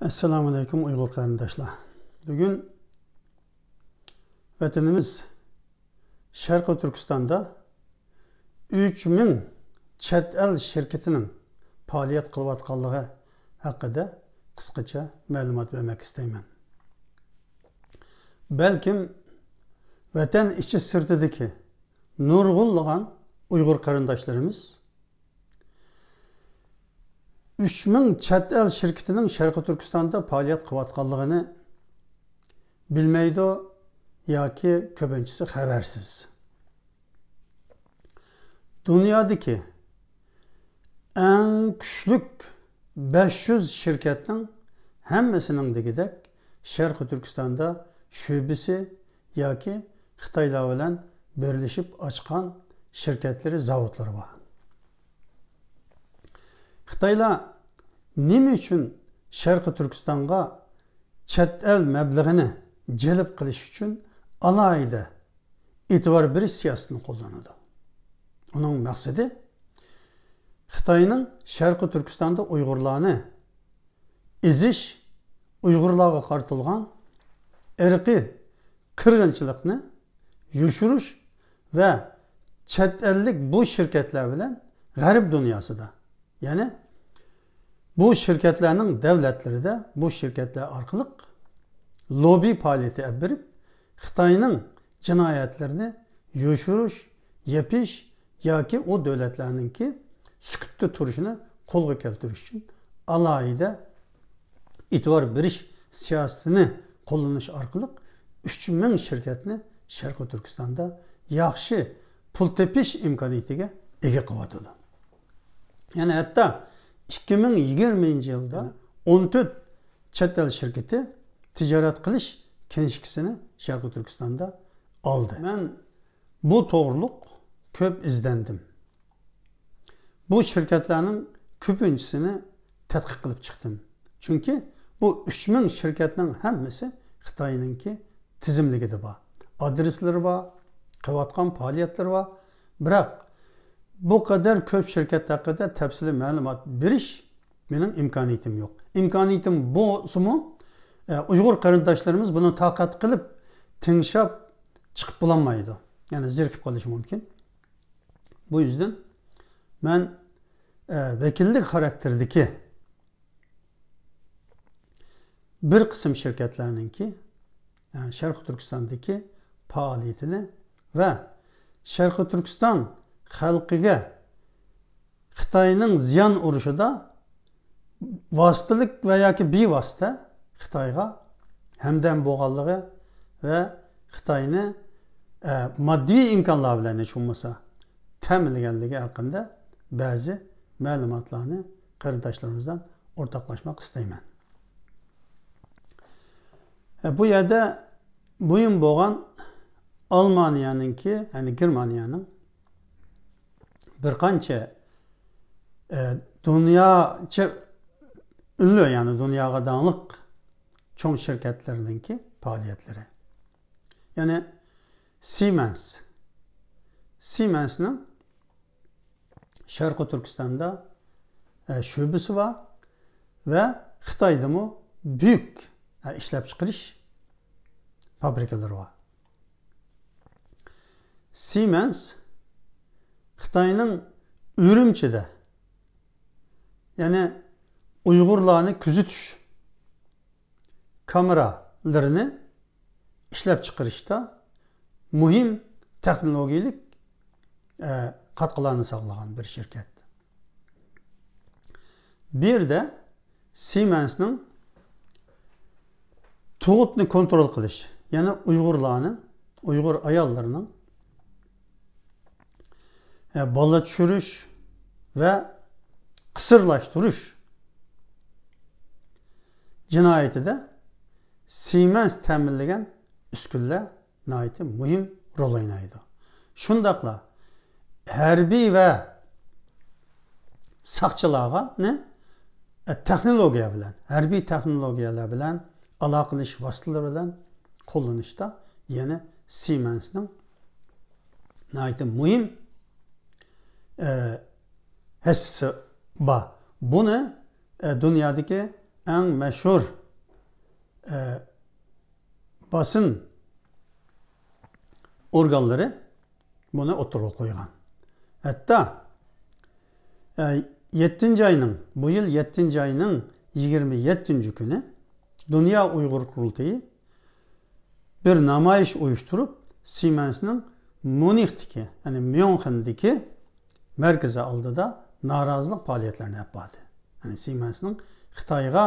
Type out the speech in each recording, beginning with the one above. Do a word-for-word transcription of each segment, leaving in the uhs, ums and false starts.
ئەسسالامۇئەلەيكۇم ئۇيغۇر قېرىنداشلار. بۈگۈن ۋەتىنىمىز شەرقىي تۈركىستاندا ئۈچ مىڭ چەت ئەل شىركىتىنىڭ پائالىيەت قىلىۋاتقانلىقى ھەققىدە قىسقىچە مەلۇمات بەرمەك ئىستەيمەن. بەلكىم ۋەتەن ئىچى سىرتىدىكى نۇرغۇنلىغان ئۇيغۇر قېرىنداشلىرىمىز ئۈچ مىڭ چەت ئەل شىركىتىنىڭ شەرقىي تۈركىستاندا پائالىيەت قىلىۋاتقانلىقىنى بىلمەيدۇ ياكى كۆپىنچىسى خەۋەرسىز. دۇنيادىكى ئەڭ كۈچلۈك بەش يۈز شىركەتنىڭ ھەممىسىنىڭ دېگۈدەك شەرقىي تۈركىستاندا شۆبىسى ياكى خىتايلار بىلەن بىرلىشىپ ئاچقان شىركەتلىرى، زاۋۇتلىرى بار. خىتايلار نېمە ئۈچۈن شەرقىي تۈركىستانغا چەت ئەل مەبلىغىنى جەلپ قىلىش ئۈچۈن ئالاھىدە ئېتىبار بېرىش سىياسىتىنى قوللىنىدۇ؟ ئۇنىڭ مەقسىتى خىتاينىڭ شەرقىي تۈركىستاندا ئۇيغۇرلارنى ئېزىش، ئۇيغۇرلارغا قارىتىلغان ئىرقىي قىرغىنچىلىقنى يوشۇرۇش ۋە چەت ئەللىك بۇ شىركەتلەر بىلەن غەرب دۇنياسىدا، يەنى بۇ شىركەتلەرنىڭ دەۋلەتلىرىدە بۇ شىركەتلەر ئارقىلىق لوببى پائالىيىتى ئېلىپ بېرىپ، خىتاينىڭ جىنايەتلىرىنى يوشۇرۇش، يېپىش ياكى ئۇ دۆلەتلەرنىڭكى سۈكۈتتە تۇرۇشىنى قولغا كەلتۈرۈش ئۈچۈن ئالاھىدە ئېتىبار بېرىش سىياسىتىنى قوللىنىش ئارقىلىق ئۈچ مىڭ شىركەتنى شەرقىي تۈركىستاندا ياخشى پۇل تېپىش ئىمكانىيىتىگە ئىگە قىلىۋاتىدۇ. يەنى ھەتتا ئىككى مىڭ يىگىرمىنچى يىلدا ئون تۆت چەت ئەل شىركىتى تىجارەت قىلىش كىنىشكىسىنى شەرقىي تۈركىستاندا ئالدى. مەن بۇ توغرۇلۇق كۆپ ئىزدەندىم. بۇ شىركەتلەرنىڭ كۆپىنچىسىنى تەتقىق قىلىپ چىقتىم. چۈنكى بۇ ئۈچ مىڭ شىركەتنىڭ ھەممىسى خىتاينىڭكى تىزىملىكىدە بار، ئادرېسلىرى بار، قىلىۋاتقان پائالىيەتلىرى بار. بىراق بۇ قەدەر كۆپ شىركەت ھەققىدە تەپسىلىي مەلۇمات بېرىش مېنىڭ ئىمكانىيىتىم يوق. ئىمكانىيىتىم بولسىمۇ، ئە، ئۇيغۇر قېرىنداشلىرىمىز بۇنى تاقەت قىلىپ تىڭشاپ چىقىپ بولالمايدۇ. يەنى زېرىكىپ قېلىشى مۇمكىن. بۇ يۈزدىن مەن، ئە، ۋەكىللىك خاراكتېرىدىكى بىر قىسىم شىركەتلەرنىڭكى، ئە، شەرقىي تۈركىستاندىكى پائالىيىتىنى ۋە شەرقىي تۈركىستان خەلقىگە خىتاينىڭ زىيان ئۇرۇشىدا ۋاسىتىلىك ۋە ياكى بىۋاسىتە خىتايغا ھەمدەم بولغانلىقى ۋە خىتاينى، ئە، ماددىي ئىمكانلار بىلەن ھېچ بولمىسا تەمىنلىگەنلىكى ھەققىدە بەزى مەلۇماتلارنى قېرىنداشلىرىمىز بىلەن ئورتاقلاشماق ئىستەيمەن. ئە، بۇ يەردە مۇھىم بولغان ئالمانىيەنىڭكى، يەنى گېرمانىيەنىڭ بىر قانچە، ئە، دۇنياچە ئۈنلۈك، يەنى دۇنياغا داڭلىق چوڭ شىركەتلىرىنىڭكى پائالىيەتلىرى. يەنى سىمېنس. سىمېنسنىڭ شەرقىي تۈركىستاندا، ئە، شۆبىسى بار ۋە خىتايدىمۇ بۈيۈك، ئە، ئىشلەپچىقىرىش فابرىكىلىرى بار. سىمېنس خىتاينىڭ ئۈرۈمچىدە، يەنى ئۇيغۇرلارنى كۆزىتىش كامېرالىرىنى ئىشلەپچىقىرىشتا مۇھىم تېخنولوگىيەلىك، ئە، قاتقىلارنى ساقلىغان بىر شىركەت. بۇ يەردە سىمېنسنىڭ تۇغۇتنى كونترول قىلىش، يەنى ئۇيغۇرلارنى، ئۇيغۇر ئاياللىرىنىڭ، ئە، بالا چۈشۈرۈش ۋە قىسىرلاشتۇرۇش جىنايىتىدە سىمېنس تەمىنلىگەن ئۈسكۈنىلەر ناھايىتى مۇھىم رول ئوينايدۇ. شۇنداقلا ھەربىي ۋە ساقچىلارغا نى، تېخنولوگىيە بىلەن، ھەربىي تېخنولوگىيەلەر بىلەن، ئالاقىلىشىش ۋاسىتىلىرى بىلەن قوللىنىشتا يەنە سىمېنسنىڭ ناھايىتى مۇھىم، ئە، ھەسسىسى بار. بۇنى، ئە، دۇنيادىكى ئەڭ مەشھۇر ئە، باسىن ئورگانلىرى بۇنى ئوتتۇرىغا قويغان. ھەتتا، ئە، يەتتىنچى ئاينىڭ، بۇ يىل يەتتىنچى ئاينىڭ يىگىرمە يەتتىنچى كۈنى دۇنيا ئۇيغۇر قۇرۇلتىيى بىر نامايىش ئۇيۇشتۇرۇپ، سىيمەنسنىڭ ميۇنخدىكى، يەنى ميۇنخېندىكى مەركىزى ئالدىدا نارازىلىق پائالىيەتلىرىنى ئېلىپ باردى. يەنى سىيمەنسنىڭ خىتايغا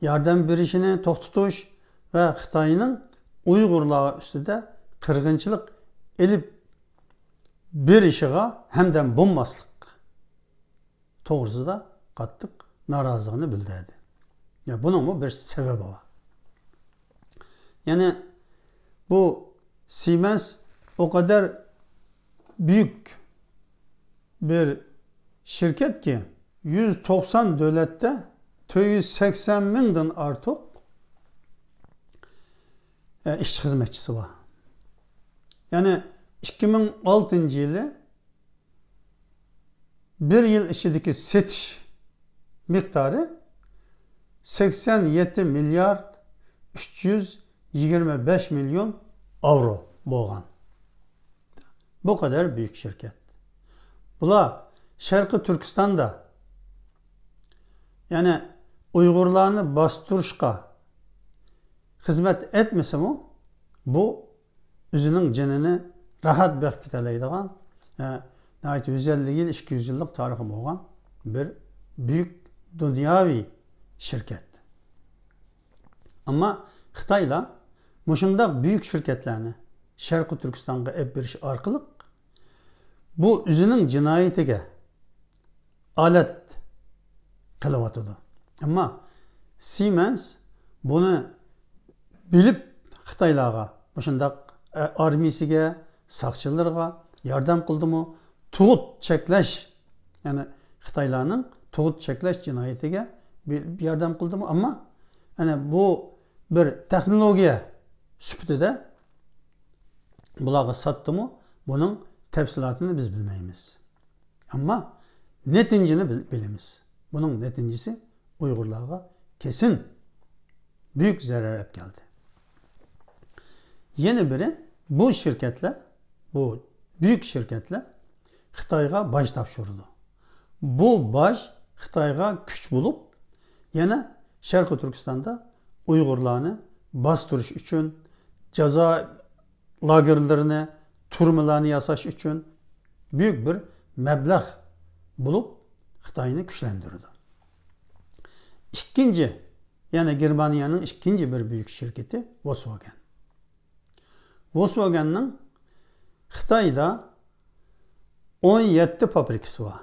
ياردەم بېرىشىنى توختىتىش ۋە خىتاينىڭ ئۇيغۇرلار ئۈستىدە قىرغىنچىلىق ئېلىپ بېرىشىغا ھەمدەم بولماسلىق توغرىسىدا قاتتىق نارازىلىقىنى بىلدۈردى. يا، بۇنىڭمۇ بىر سەۋەبى بار. يەنى بۇ سىيمەنس ئۇ قەدەر بۈيۈك بىر شىركەتكى، يۈز توقسان دۆلەتتە تۆت يۈز سەكسەن مىڭدىن ئارتۇق، ئە، ئىشچى خىزمەتچىسى بار. يەنى ئىككى مىڭ ئالتىنچى يىلى بىر يىل ئىچىدىكى سېتىش مىقدارى سەكسەن يەتتە مىليارد ئۈچ يۈز يىگىرمە بەش مىليون ئاۋرو بولغان. بۇ قەدەر بۈيۈك شىركەت. بۇلار شەرقىي تۈركىستاندا، يەنى ئۇيغۇرلارنى باستۇرۇشقا خىزمەت ئەتمىسىمۇ، بۇ ئۆزىنىڭ جېنىنى راھەت بېقىپ كېتەلەيدىغان، ھە، ناھايىتى يۈز ئەللىك يىل، ئىككى يۈز يىللىق تارىخى بولغان بىر بۈيۈك دۇنياۋى شىركەت. ئەمما خىتايلار مۇشۇنداق بۈيۈك شىركەتلەرنى شەرقىي تۈركىستانغا ئېلىپ بېرىش ئارقىلىق بۇ ئۆزىنىڭ جىنايىتىگە ئالەت قىلىۋاتىدۇ. ئەمما سىيمەنس بۇنى بىلىپ خىتايلارغا، مۇشۇنداق، ئە، ئارمىيىسىگە، ساقچىلىرىغا ياردەم قىلدىمۇ؟ تۇغۇت چەكلەش، يەنى خىتايلارنىڭ تۇغۇت چەكلەش جىنايىتىگە بىر ياردەم قىلدىمۇ؟ ئەمما، يەنى بۇ بىر تېخنولوگىيە سۈپىتىدە بۇلارغا ساتتىمۇ؟ بۇنىڭ تەپسىلاتىنى بىز بىلمەيمىز. ئەمما نەتىجىنى بىل-، بىلىمىز. بۇنىڭ نەتىجىسى ئۇيغۇرلارغا كېسىن بۈيۈك زەرەر ئەپ كەلدى. يەنە بىرى، بۇ شىركەتلەر، بۇ بۈيۈك شىركەتلەر خىتايغا باج تاپشۇرىدۇ. بۇ باج خىتايغا كۈچ بولۇپ، يەنە شەرقىي تۈركىستاندا ئۇيغۇرلارنى باستۇرۇش ئۈچۈن، جازا لاگېرلىرىنى، تۈرمىلەرنى ياساش ئۈچۈن بۈيۈك بىر مەبلەغ بولۇپ، خىتاينى كۈچلەندۈرىدۇ. ئىككىنچى، يەنى گېرمانىيەنىڭ ئىككىنچى بىر بۈيۈك شىركىتى Volkswagen. Volkswagenنىڭ خىتايدا ئون يەتتە فابرىكىسى بار.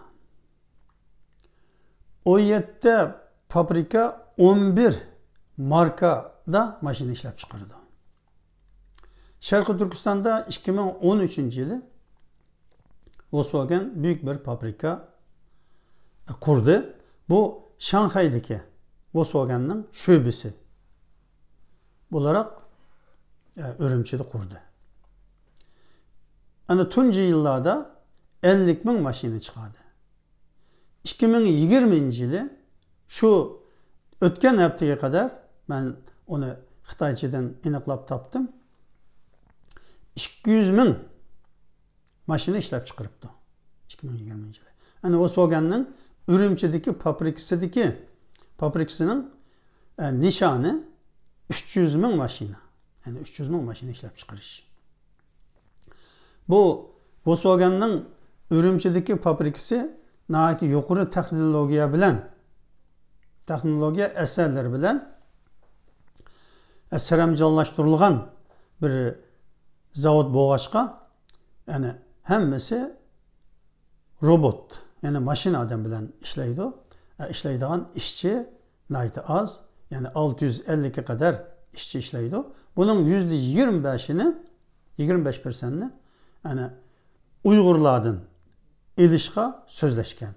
ئون يەتتە فابرىكا، ئون بىر ماركىدا ماشىنا ئىشلەپ چىقىرىدۇ. شەرقىي تۈركىستاندا ئىككى مىڭ ئون ئۈچىنچى يىلى Volkswagen بۈيۈك بىر فابرىكا قۇردى. بۇ شاڭخەيدىكى Volkswagenنىڭ شۆبىسى بولاراق، ئە، ئۈرۈمچىدە قۇردى. ئەنە تۇنجى يىللاردا ئەللىك مىڭ ماشىنا چىقاردى. ئىككى مىڭ يىگىرمىنچى يىلى، شۇ ئۆتكەن ھەپتىگە قەدەر، مەن ئۇنى خىتايچىدىن ئېنىقلاپ تاپتىم، ئىككى يۈز مىڭ ماشىنا ئىشلەپ چىقىرىپتۇ ئىككى مىڭ يىگىرمىنچى يىلى. يەنى Volkswagenنىڭ ئۈرۈمچىدىكى فابرىكىسىدىكى، فابرىكىسىنىڭ، ئە، نىشانى ئۈچ يۈز مىڭ ماشىنا. يەنى ئۈچ يۈز مىڭ ماشىنا ئىشلەپ چىقىرىش. بۇ Volkswagenنىڭ ئۈرۈمچىدىكى فابرىكىسى ناھايىتى يۇقىرى تېخنولوگىيە بىلەن، تېخنولوگىيە ئەسەرلىرى بىلەن سەرەمجانلاشتۇرۇلغان بىر زاۋۇت بولغاچقا، يەنى ھەممىسى روبوت، يەنى ماشىنا ئادەم بىلەن ئىشلەيدۇ. ئە، ئىشلەيدىغان ئىشچى ناھايىتى ئاز، يەنى ئالتە يۈز ئەللىككە قەدەر ئىشچى ئىشلەيدۇ. بۇنىڭ يۈزدە يىگىرمە بەشىنى، يىگىرمە بەش پىرسەنتنى، يەنى ئۇيغۇرلاردىن ئېلىشقا سۆزلەشكەن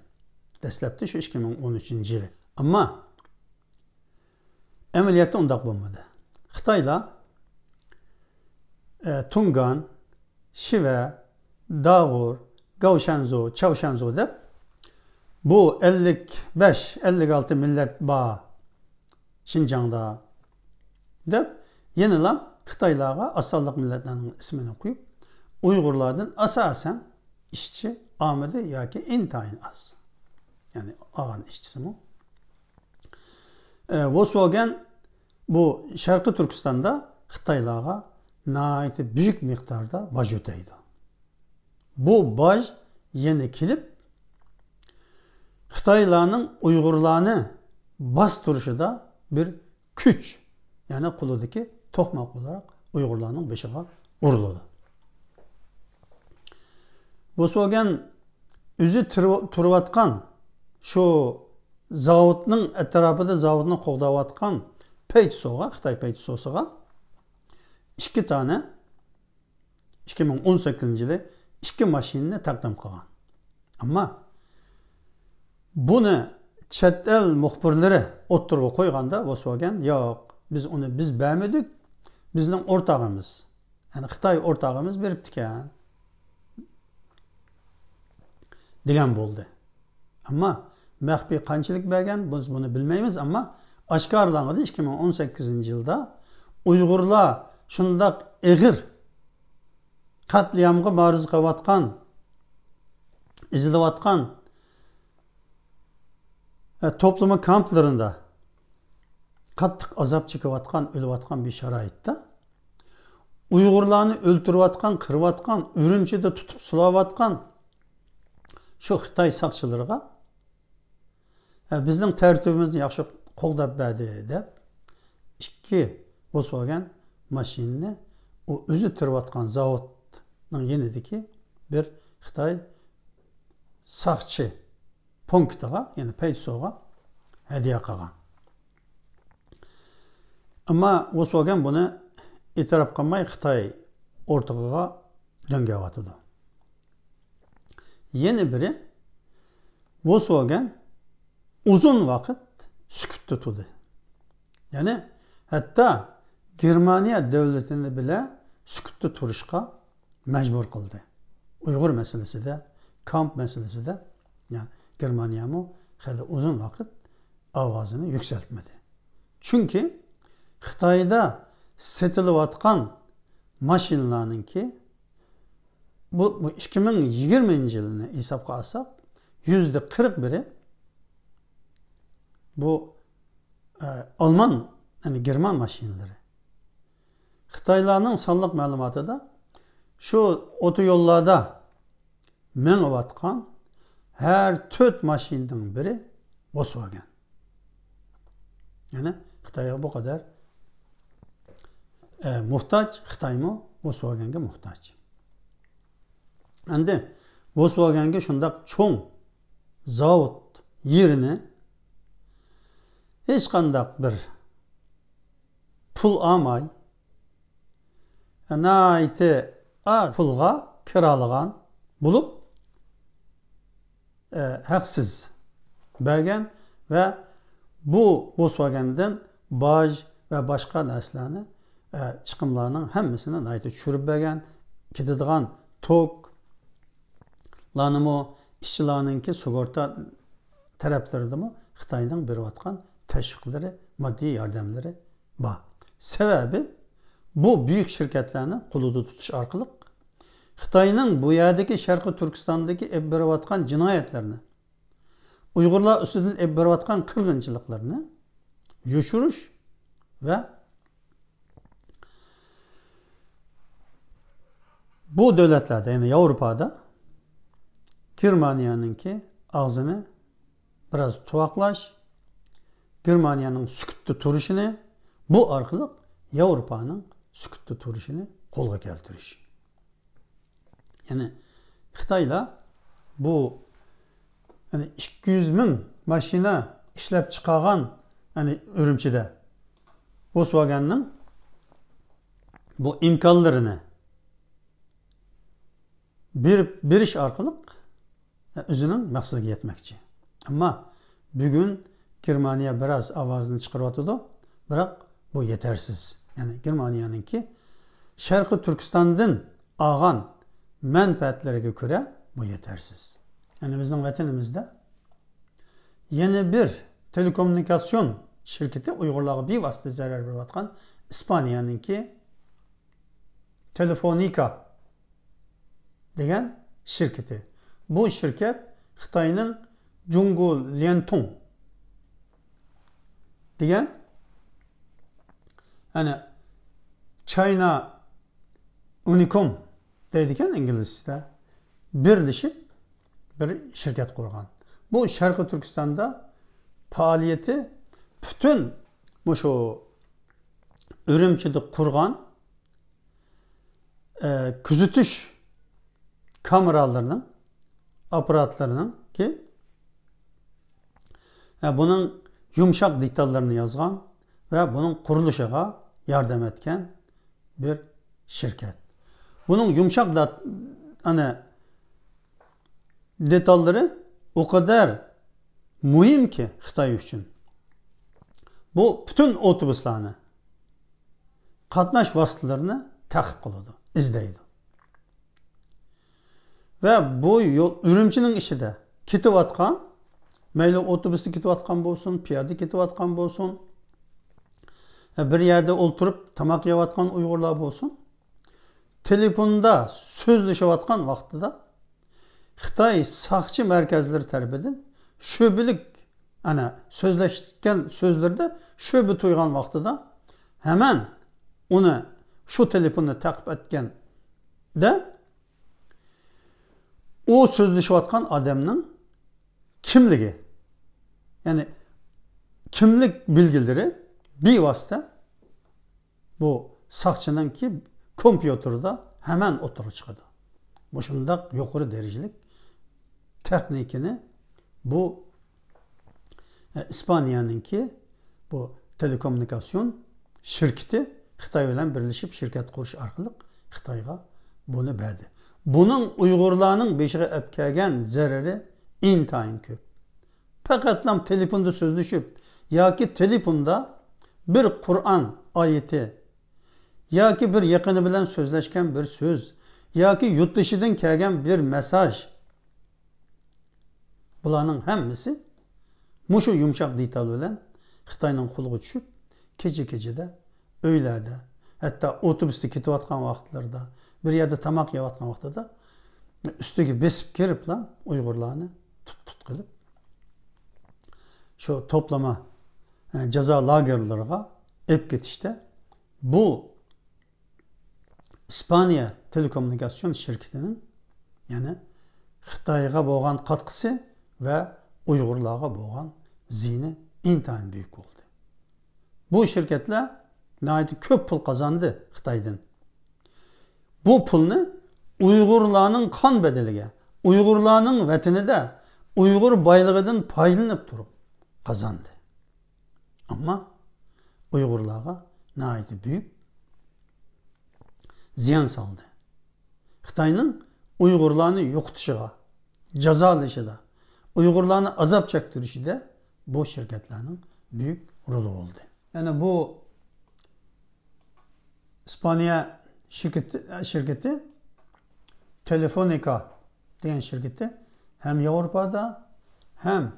دەسلەپتە شۇ ئىككى مىڭ ئون ئۈچىنچى يىلى. ئەمما ئەمەلىيەتتە ئۇنداق بولمىدى. خىتايلار، ئە، تۇڭگان، شىۋە، داغۇر، گاۋشەنزۇ، چاۋشەنزۇ دەپ، بۇ ئەللىك بەش، ئەللىك ئالتە مىللەت بار شىنجاڭدا. دەپ يەنىلا خىتايلارغا ئاز سانلىق مىللەتلەرنىڭ ئىسمىنى قويۇپ، ئۇيغۇرلاردىن ئاساسەن ئىشچى ئامىدى ياكى ئىنتايىن ئاز. يەنى ئالغان ئىشچىسىمۇ. ئە، ۋولكسۋاگېن بۇ شەرقىي تۈركىستاندا خىتايلارغا ناھايىتى بۈيۈك مىقداردا باج ئۆتەيدۇ. بۇ باج يەنە كېلىپ، خىتايلارنىڭ ئۇيغۇرلارنى باستۇرۇشىدا بىر كۈچ، يەنى قولىدىكى توقماق بولاراق ئۇيغۇرلارنىڭ بېشىغا ئۇرۇلىدۇ. ۋولكسۋاگېن ئۆزى تۇرۇ-، تۇرۇۋاتقان شۇ زاۋۇتنىڭ ئەتراپىدا زاۋۇتنى قوغداۋاتقان پەيتسوغا، خىتاي پەيتسوسىغا ئىككى دانە ئىككى مىڭ ئون سەككىزىنچى يىلى ئىككى ماشىنىنى تەقدىم قىلغان. ئەمما بۇنى چەت ئەل مۇخبىرلىرى ئوتتۇرىغا قويغاندا، ۋولكسۋاگېن، ياق، بىز ئۇنى بىز بەرمىدۇق، بىزنىڭ ئورتاغىمىز، يەنى خىتاي ئورتاغىمىز بېرىپتىكەن، دېگەن بولدى. ئەمما مەخپىي قانچىلىك بەرگەن، بىز بۇنى بىلمەيمىز، ئەمما ئاشكارىلانغىنى ئىككى مىڭ ئون سەككىزىنچى يىلدا ئۇيغۇرلار شۇنداق ئېغىر قەتلىئامغا مۇبارىزە قىلىۋاتقان، ئېزىلىۋاتقان، ئە، توپلىما كامپلىرىدا قاتتىق ئازاب چېكىۋاتقان، ئۆلۈۋاتقان بىر شارائىتتا ئۇيغۇرلارنى ئۆلتۈرۈۋاتقان، قىرىۋاتقان، ئۈرۈمچىدە تۇتۇپ سولاۋاتقان شۇ خىتاي ساقچىلىرىغا، ھە، بىزنىڭ تەرتىپىمىزنى ياخشى قوغداپ بەردى دەپ، ئىككى ۋولكسۋاگېن ماشىنىنى ئۇ ئۆزى تۇرۇۋاتقان زاۋۇتنىڭ يېنىدىكى بىر خىتاي ساقچى پونكىتىغا، يەنى پەيتسوغا ھەدىيە قىلغان. ئەمما ۋولكسۋاگېن بۇنى ئېتىراپ قىلماي، خىتاي ئورتىقىغا دۆڭگەۋاتىدۇ. يەنە بىرى، ۋولكسۋاگېن ئۇزۇن ۋاقىت سۈكۈتتە تۇردى. يەنى ھەتتا گېرمانىيە دۆلىتىنى بىلە سۈكۈتتە تۇرۇشقا مەجبۇر قىلدى. ئۇيغۇر مەسىلىسىدە، كامپ مەسىلىسىدە، يەنى گېرمانىيەمۇ خېلى ئۇزۇن ۋاقىت ئاۋازىنى يۈكسەلتمىدى. چۈنكى خىتايدا سېتىلىۋاتقان ماشىنىلارنىڭكى بۇ، بۇ ئىككى مىڭ يىگىرمىنچى يىلنى ھېسابقا ئالساق، يۈزدە قىرىق بىرى بۇ، ئە، ئالمان، يەنى گېرمان ماشىنىلىرى. خىتايلارنىڭ سانلىق مەلۇماتىدا شۇ ئوتويوللاردا مېڭىۋاتقان ھەر تۆت ماشىنىنىڭ بىرى ۋولكسۋاگېن. يەنى خىتايغا بۇ قەدەر، ئە، موھتاج، خىتايمۇ ۋولكسۋاگېنگە موھتاج. ئەمدى ۋولكسۋاگېنگە شۇنداق چوڭ زاۋۇت يېرىنى ھېچقانداق بىر پۇل ئالماي، ناھايىتى ئاز پۇلغا كىرالىغان بولۇپ، ئە، ھەقسىز بەرگەن ۋە بۇ ۋولكسۋاگېندىن باج ۋە باشقا نەرسىلەرنى، ئە، چىقىملارنىڭ ھەممىسىنى ناھايىتى چۈشۈرۈپ بەرگەن. كېتىدىغان توكلارنىمۇ، ئىشچىلارنىڭكى سۇغۇرتا تەرەپلىرىدىمۇ خىتاينىڭ بېرىۋاتقان تەشۋىقلىرى، ماددىي ياردەملىرى بار. سەۋەبى، بۇ بۈيۈك شىركەتلەرنى قولىدا تۇتۇش ئارقىلىق خىتاينىڭ بۇ يەردىكى شەرقىي تۈركىستاندىكى ئېلىپ بېرىۋاتقان جىنايەتلىرىنى، ئۇيغۇرلار ئۈستىدىن ئېلىپ بېرىۋاتقان قىرغىنچىلىقلىرىنى يوشۇرۇش ۋە بۇ دۆلەتلەردە، يەنى ياۋروپادا گېرمانىيەنىڭكى ئاغزىنى بىراز تۇۋاقلاش، گېرمانىيەنىڭ سۈكۈتتە تۇرۇشىنى، بۇ ئارقىلىق ياۋروپانىڭ سۈكۈتتە تۇرۇشىنى قولغا كەلتۈرۈش. يەنى خىتايلار بۇ، يەنى ئىككى يۈز مىڭ ماشىنا ئىشلەپ چىقارغان، يەنى ئۈرۈمچىدە ۋولكسۋاگېننىڭ بۇ ئىمكانلىرىنى بېرىپ، بېرىش ئارقىلىق ئۆزىنىڭ مەقسىتىگە يەتمەكچى. ئەمما بۈگۈن گېرمانىيە بىراز ئاۋازىنى چىقىرىۋاتىدۇ، بىراق بۇ يېتەرسىز. يەنى گېرمانىيەنىڭكى شەرقىي تۈركىستاندىن ئالغان مەنپەئەتلىرىگە كۆرە بۇ يېتەرسىز. يەنى بىزنىڭ ۋەتىنىمىزدە يەنە بىر تېلېكوممۇنىكاتسىيون شىركىتى ئۇيغۇرلارغا بىۋاسىتە زەرەر بېرىۋاتقان ئىسپانىيەنىڭكى تېلېفونىكا دېگەن شىركىتى. بۇ شىركەت خىتاينىڭ جۇڭگو ليەنتۇڭ دېگەن، يەنى چاينا ئۇنىكوم دەيدىكەن ئىنگلىزچىدە، بىرلىشىپ بىر شىركەت قۇرغان. بۇ شەرقىي تۈركىستاندا پائالىيىتى پۈتۈن مۇشۇ ئۈرۈمچىدە قۇرغان، ئە، كۆزىتىش كامېرالىرىنىڭ، ئاپپاراتلىرىنىڭكى، ئە، بۇنىڭ يۇمشاق دېتاللىرىنى يازغان ۋە بۇنىڭ قۇرۇلۇشىغا ياردەم ئەتكەن بىر شىركەت. بۇنىڭ يۇمشاق دات-، ئەنە، دېتاللىرى ئۇ قەدەر مۇھىمكى خىتاي ئۈچۈن. بۇ پۈتۈن ئوتوبۇسلارنى، قاتناش ۋاسىتىلىرىنى تەقىب قىلىدۇ، ئىزدەيدۇ. ۋە بۇ يو-، ئۈرۈمچىنىڭ ئىچىدە كېتىۋاتقان، مەيلى ئوتوبۇستا كېتىۋاتقان بولسۇن، پىيادە كېتىۋاتقان بولسۇن، بىر يەردە ئولتۇرۇپ تاماق يەۋاتقان ئۇيغۇرلار بولسۇن، تېلېفوندا سۆزلىشىۋاتقان ۋاقتىدا خىتاي ساقچى مەركەزلىرى تەرىپىدىن شۆبىلىك، ئەنە، سۆزلەشكەن سۆزلىرىدە شۆبە تۇيغان ۋاقتىدا ھەمەن ئۇنى، شۇ تېلېفوننى تەقىب ئەتكەندە، ئۇ سۆزلىشىۋاتقان ئادەمنىڭ كىملىكى، يەنى كىملىك بىلگىلىرى بىۋاسىتە بۇ ساقچىنىڭكى كومپيۇتېرىدا ھەمەن ئوتتۇرىغا چىقىدۇ. مۇشۇنداق يۇقىرى دەرىجىلىك تېخنىكىنى بۇ، ئە، ئىسپانىيەنىڭكى بۇ تېلېكوممۇنىكاتسىيون شىركىتى خىتاي بىلەن بىرلىشىپ شىركەت قۇرۇش ئارقىلىق خىتايغا بۇنى بەردى. بۇنىڭ ئۇيغۇرلارنىڭ بېشىغا ئەپ كەلگەن زەرىرى ئىنتايىن كۆپ. پەقەتلا تېلېفوندا سۆزلىشىپ ياكى تېلېفوندا بىر قۇرئان ئايىتى ياكى بىر يېقىنى بىلەن سۆزلەشكەن بىر سۆز ياكى يۇرتدىشىدىن كەلگەن بىر مېساژ، بۇلارنىڭ ھەممىسى مۇشۇ يۇمشاق دېتال بىلەن خىتاينىڭ قولىغا چۈشۈپ، كېچە-كېچىدە ئۆيلەردە، ھەتتا ئوتوبۇستا كېتىۋاتقان ۋاقىتلىرىدا، بىر يەردە تاماق يەۋاتقان ۋاقتىدا ئۈستىگە بېسىپ كىرىپلا ئۇيغۇرلارنى تۇت-تۇت قىلىپ، شۇ توپلىما، ئە، جازا لاگېرلىرىغا ئېلىپ كېتىشتە بۇ ئىسپانىيە تېلېكوممۇنىكاتسىيون شىركىتىنىڭ، يەنى خىتايغا بولغان قاتقىسى ۋە ئۇيغۇرلارغا بولغان زىيىنى ئىنتايىن بۈيۈك بولدى. بۇ شىركەتلەر ناھايىتى كۆپ پۇل قازاندى خىتايدىن. بۇ پۇلنى ئۇيغۇرلارنىڭ قان بەدىلىگە، ئۇيغۇرلارنىڭ ۋەتىنىدە ئۇيغۇر بايلىقىدىن پايدىلىنىپ تۇرۇپ قازاندى. ئەمما ئۇيغۇرلارغا ناھايىتى بۈيۈك زىيان سالدى. خىتاينىڭ ئۇيغۇرلارنى يوقىتىشىغا، جازالىشىدا، ئۇيغۇرلارنى ئازاب چەكتۈرۈشىدە بۇ شىركەتلەرنىڭ بۈيۈك رولى بولدى. يەنى بۇ ئىسپانىيە شىركىتى، شىركىتى تېلېفونىكا دېگەن شىركىتى ھەم ياۋروپادا، ھەم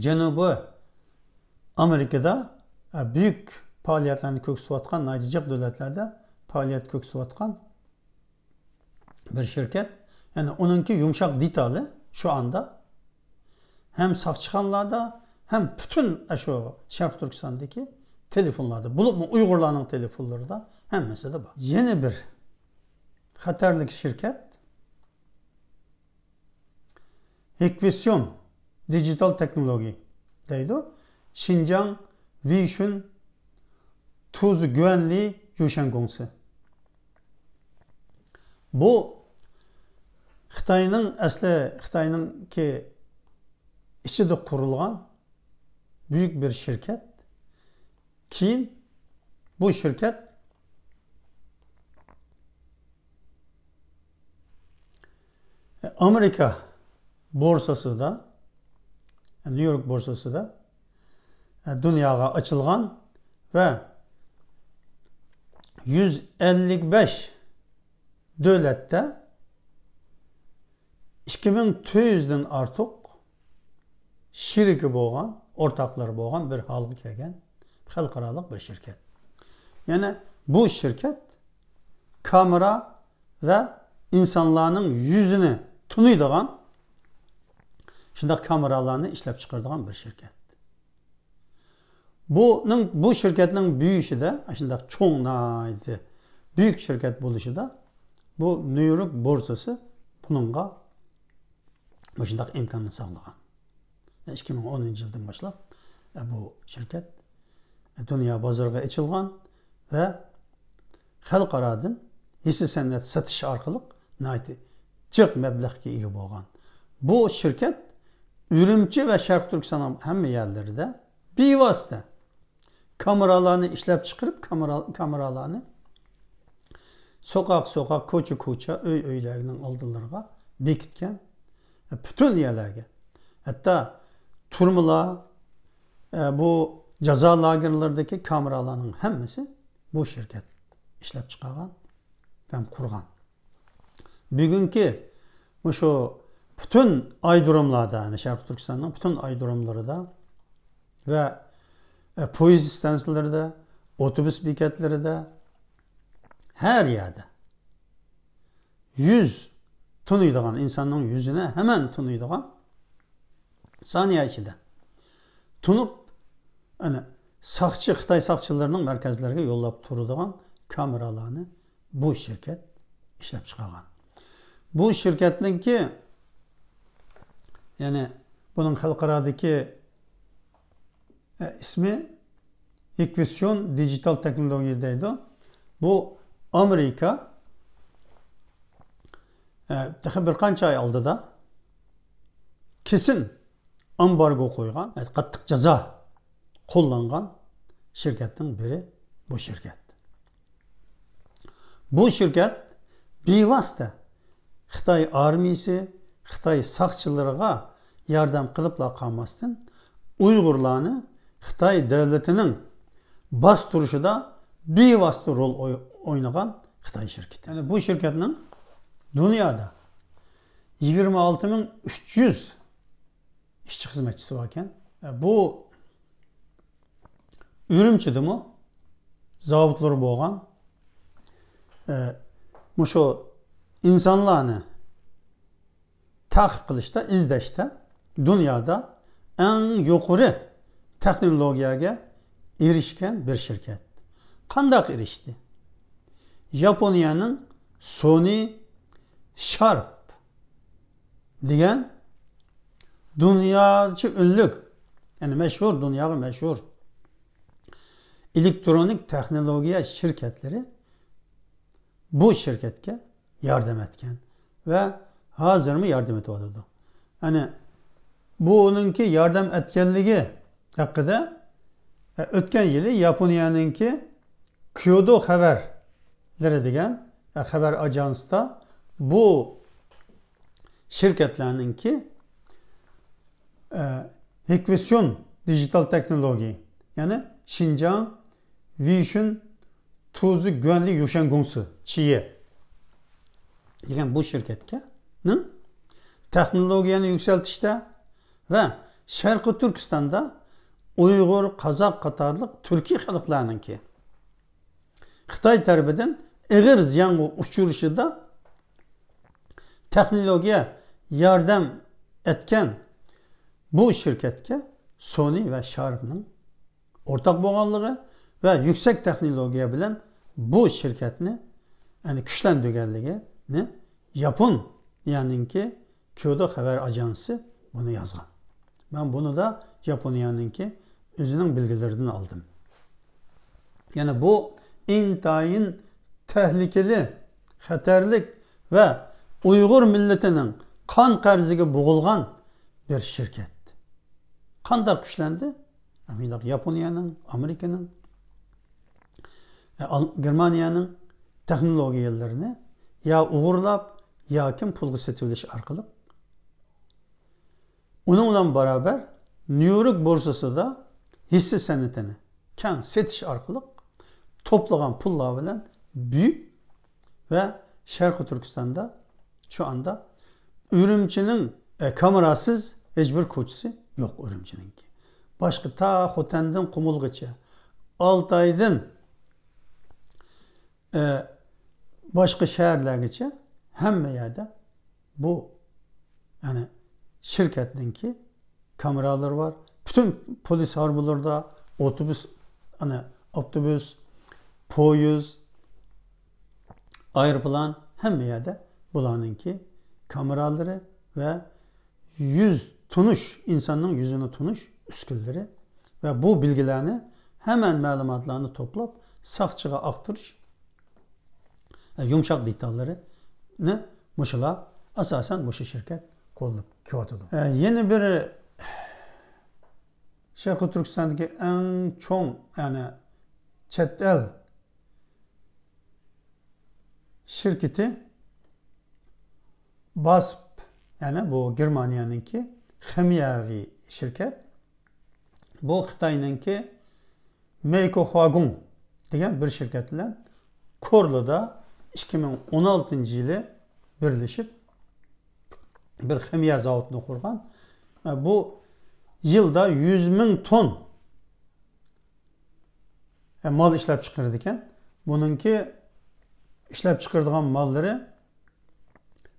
جەنۇبىي ئامېرىكىدا، ئە، بۈيۈك پائالىيەتلەرنى كۆرسىتىۋاتقان، ناھايىتى جىق دۆلەتلەردە پائالىيەت كۆرسىتىۋاتقان بىر شىركەت. يەنى ئۇنىڭكى يۇمشاق دېتالى شۇ ئاندا ھەم ساقچىخانىلاردا، ھەم پۈتۈن ئاشۇ شەرقىي تۈركىستاندىكى تېلېفونلاردا، بولۇپمۇ ئۇيغۇرلارنىڭ تېلېفونلىرىدا ھەممىسىدە بار. يەنە بىر خەتەرلىك شىركەت ھېكۋىسيون دىجىتال تېخنولوگىيە دەيدۇ. شىنجاڭ ۋېيشۈن تۇزى گۈەنلى يۈشەن گۇڭسى. بۇ خىتاينىڭ، ئەسلى خىتاينىڭكى ئىچىدە قۇرۇلغان بۈيۈك بىر شىركەت. كېيىن بۇ شىركەت ئامېرىكا بورسىسىدا، نيۇ يورك بورسىسىدا دۇنياغا ئاچىلغان ۋە يۈز ئەللىك بەش دۆلەتتە ئىككى مىڭ تۆت يۈزدىن ئارتۇق شېرىكى بولغان ئورتاقلىرى بولغان بىر ھالغا كەلگەن خەلقئارالىق بىر شىركەت. يەنى بۇ شىركەت كامېرا ۋە ئىنسانلارنىڭ يۈزىنى تونۇيدىغان شۇنداق كامېرالارنى ئىشلەپ چىقىرىدىغان بىر شىركەت. بۇنىڭ، بۇ شىركەتنىڭ بۈيۈشىدە، ئاشۇنداق چوڭ، ناھايىتى بۈيۈك شىركەت بولۇشىدا، بۇ نيۇ يورك بورسىسى بۇنىڭغا مۇشۇنداق ئىمكاننى ساقلىغان. ئىككى مىڭ ئونىنچى يىلدىن باشلاپ، بۇ شىركەت دۇنيا بازىرىغا ئېچىلغان ۋە خەلقئارادىن ھېسسە سەنئەت سېتىش ئارقىلىق ناھايىتى جىق مەبلەغكە ئىگە بولغان. بۇ شىركەت ئۈرۈمچى ۋە شەرقىي تۈركىستاننىڭ ھەممە يەرلىرىدە بىۋاسىتە كامېرالارنى ئىشلەپ چىقىرىپ، كامېرا-، كامېرالارنى سوقاق-سوقاق، كوچا-كوچا، ئۆي-ئۆيلەرنىڭ ئالدىلىرىغا بېكىتكەن. پۈتۈن يەرلەرگە. ھەتتا تۈرمىلەر، ئە، بۇ جازا لاگېرلىرىدىكى كامېرالارنىڭ ھەممىسى بۇ شىركەت ئىشلەپ چىقارغان ھەم قۇرغان. بۈگۈنكى مۇشۇ پۈتۈن ئايرودروملاردا، يەنى شەرقىي تۈركىستاننىڭ پۈتۈن ئايرودروملىرىدا ۋە، ئە، پويىز ئىستانسىلىرىدا، ئوتوبۇس بېكەتلىرىدا، ھەر يەردە يۈز تونۇيدىغان، ئىنساننىڭ يۈزىنى ھەممە تونۇيدىغان، سانىيە ئىچىدە تونۇپ، ئەنە، ساقچى، خىتاي ساقچىلىرىنىڭ مەركەزلىرىگە يوللاپ تۇرىدىغان كامېرالارنى بۇ شىركەت ئىشلەپ چىقارغان. بۇ شىركەتنىڭكى، يەنى بۇنىڭ خەلقئارادىكى، ئە، ئىسمى ھېكۋىسيون دىجىتال تېخنولوگىيە دەيدۇ. بۇ ئامېرىكا، ئە، تېخى بىر قانچە ئاي ئالدىدا كېسىن ئامبارگو قويغان، قاتتىق جازا قوللانغان شىركەتنىڭ بىرى بۇ شىركەت. بۇ شىركەت بىۋاسىتە خىتاي ئارمىيىسى، خىتاي ساقچىلىرىغا ياردەم قىلىپلا قالماستىن، ئۇيغۇرلارنى خىتاي دۆلىتىنىڭ باستۇرۇشىدا بىۋاسىتە رول ئوي-، ئوينىغان خىتاي شىركىتى. يەنى بۇ شىركەتنىڭ دۇنيادا يىگىرمە ئالتە مىڭ ئۈچ يۈز ئىشچى خىزمەتچىسى باركەن. بۇ ئۈرۈمچىدىمۇ زاۋۇتلىرى بولغان، ئە، مۇشۇ ئىنسانلارنى تەقىب قىلىشتا، ئىزدەشتە دۇنيادا ئەڭ يۇقىرى تېخنولوگىيەگە ئېرىشكەن بىر شىركەت. قانداق ئېرىشتى؟ ياپونىيەنىڭ سونى شارپ دېگەن دۇنياچە ئۈنلۈك، يەنى مەشھۇر، دۇنياغا مەشھۇر ئېلېكترونىك تېخنولوگىيە شىركەتلىرى بۇ شىركەتكە ياردەم ئەتكەن ۋە ھازىرمۇ ياردەم ئېتىۋاتىدۇ. يەنى بۇنىڭكى ياردەم ئەتكەنلىكى ھەققىدە، ئە، ئۆتكەن يىلى ياپونىيەنىڭكى كيودو خەۋەرلىرى دېگەن، ئە، خەۋەر ئاژانسىدا بۇ شىركەتلەرنىڭكى، ئە، ھېكۋىسيون دىجىتال تېخنولوگىيە، يەنى شىنجاڭ ۋېيشۈن توزى گۈەنلى يوشەن گۇڭسى چىيې دېگەن بۇ شىركەتكە نىڭ تېخنولوگىيەنى يۈكسەلتىشتە ۋە شەرقىي تۈركىستاندا ئۇيغۇر، قازاق قاتارلىق تۈركىي خەلقلەرنىڭكى خىتاي تەرىپىدىن ئېغىر زىيانغا ئۇچرىشىدا تېخنولوگىيە ياردەم ئەتكەن بۇ شىركەتكە سونى ۋە شارپنىڭ ئورتاق بولغانلىقى ۋە يۈكسەك تېخنولوگىيە بىلەن بۇ شىركەتنى، يەنى كۈچلەندۈرگەنلىكىنى ياپونىيەنىڭكى كيودو خەۋەر ئاژانسى بۇنى يازغان. مەن بۇنى دا ياپونىيەنىڭكى ئۆزىنىڭ بىلگىلىرىدىن ئالدىم. يەنى بۇ ئىنتايىن تەھلىكىلىك، خەتەرلىك ۋە ئۇيغۇر مىللىتىنىڭ قان قەرزىگە بوغۇلغان بىر شىركەت. قانداق كۈچلەندى؟ مۇنداق ياپونىيەنىڭ، ئامېرىكىنىڭ، ئال-، گېرمانىيەنىڭ تېخنولوگىيەلىرىنى يا ئوغرىلاپ، ياكى پۇلغا سېتىۋېلىش ئارقىلىق، ئۇنىڭ بىلەن بارابەر نيۇ يورك بورسىسىدا ھېسسە سەنئىتىنى كەڭ سېتىش ئارقىلىق توپلىغان پۇللار بىلەن بۈيۈك ۋە شەرقىي تۈركىستاندا شۇ ئاندا ئۈرۈمچىنىڭ، ئە، كامېراسىز ھېچ بىر كوچىسى يوق ئۈرۈمچىنىڭكى. باشقا تا خوتەندىن قۇمۇلغىچە، ئالتايدىن، ئە، باشقا شەھەرلەرگىچە ھەممە يەردە بۇ، يەنى شىركەتنىڭكى كامېرالىرى بار. پۈتۈن پولىس ھارۋىلىرىدا ئوتوبۇس، ئەنە، ئاپتوبۇس، پويىز، ئايروپىلان، ھەممە يەردە بۇلارنىڭكى كامېرالىرى ۋە يۈز تونۇش، ئىنساننىڭ يۈزىنى تونۇش ئۈسكۈنىلىرى ۋە بۇ بىلگىلەرنى، ھەممە مەلۇماتلارنى توپلاپ، ساقچىغا ئاختۇرۇش، ئە، يۇمشاق دېتاللىرىنى مۇشۇلار ئاساسەن مۇشۇ شىركەت قوللىنىپ كېلىۋاتىدۇ. ئە، يەنە بىر شەرقىي تۈركىستاندىكى ئەڭ چوڭ، يەنى چەت ئەل شىركىتى باسپ، يەنى بۇ گېرمانىيەنىڭكى خىمىيەۋى شىركەت. بۇ خىتاينىڭكى مەيكوخۇاگۇڭ دېگەن بىر شىركەت بىلەن كورلىدا ئىككى مىڭ ئون ئالتىنچى يىلى بىرلىشىپ، بىر خىمىيە زاۋۇتىنى قۇرغان. بۇ يىلدا يۈز مىڭ تون مال ئىشلەپ چىقىرىدىكەن. بۇنىڭكى ئىشلەپ چىقىرىدىغان ماللىرى،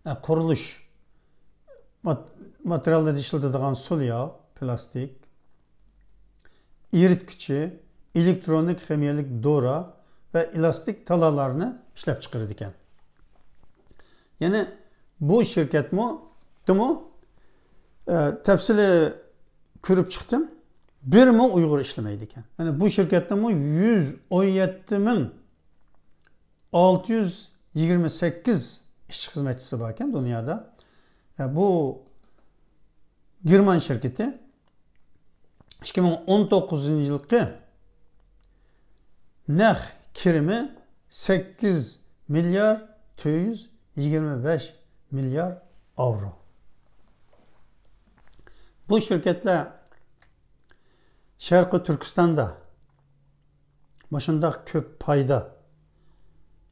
ئە، قۇرۇلۇش مات-، ماتېرىياللىرىدا ئىشلىتىدىغان سۇل ياغ، پىلاستىك، ئېرىتكۈچى، ئېلېكترونىك خىمىيەلىك دورا ۋە ئېلاستىك تالالارنى ئىشلەپ چىقىرىدىكەن. يەنى بۇ شىركەتمۇ، دىمۇ، ئە، تەپسىلىي كۆرۈپ چىقتىم. بىرمۇ ئۇيغۇر ئىشلىمەيدىكەن. يەنى بۇ شىركەتتىمۇ يۈز ئون يەتتە مىڭ ئالتە يۈز يىگىرمە سەككىز ئىشچى خىزمەتچىسى باركەن دۇنيادا. يا، بۇ گېرمان شىركىتى ئىككى مىڭ ئون توققۇزىنچى يىلقى نەق كىرىمى سەككىز مىليار تۆت يۈز يىگىرمە بەش مىليار ئاۋرو. بۇ شىركەتلەر شەرقىي تۈركىستاندا مۇشۇنداق كۆپ پايدا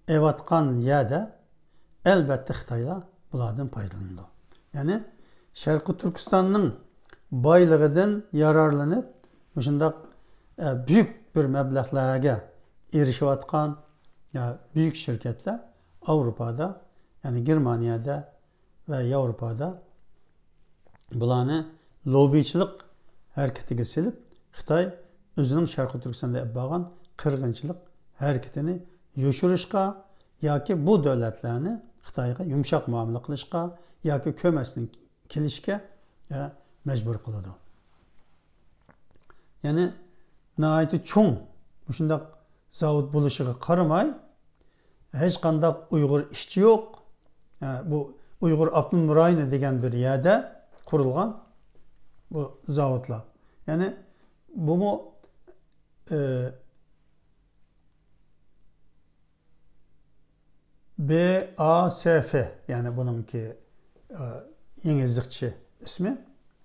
ئېلىۋاتقان يەردە، ئەلۋەتتە، خىتايلار بۇلاردىن پايدىلىنىدۇ. يەنى شەرقىي تۈركىستاننىڭ بايلىقىدىن يارارلىنىپ، مۇشۇنداق، ئە، بۈيۈك بىر مەبلەغلەرگە ئېرىشىۋاتقان، يا، بۈيۈك شىركەتلەر ئاۋروپادا، يەنى گېرمانىيەدە ۋە ياۋروپادا بۇلارنى لوببىچىلىق ھەرىكىتىگە سېلىپ، خىتاي ئۆزىنىڭ شەرقىي تۈركىستاندا ئېلىپ بارغان قىرغىنچىلىق ھەرىكىتىنى يوشۇرۇشقا ياكى بۇ دۆلەتلەرنى خىتايغا يۇمشاق مۇئامىلە قىلىشقا ياكى كۆرمەستىن كېلىشكە، ئە، مەجبۇر قىلىدۇ. يەنى ناھايىتى چوڭ مۇشۇنداق زاۋۇت بولۇشىغا قارىماي، ھېچقانداق ئۇيغۇر ئىشچى يوق. ھە، بۇ ئۇيغۇر ئاپتونوم رايونى دېگەن بىر يەردە قۇرۇلغان بۇ زاۋۇتلار. يەنى بۇمۇ، ئى، باسف، يەنى بۇنىڭكى، ئى، ئىنگلىزچە ئىسمى.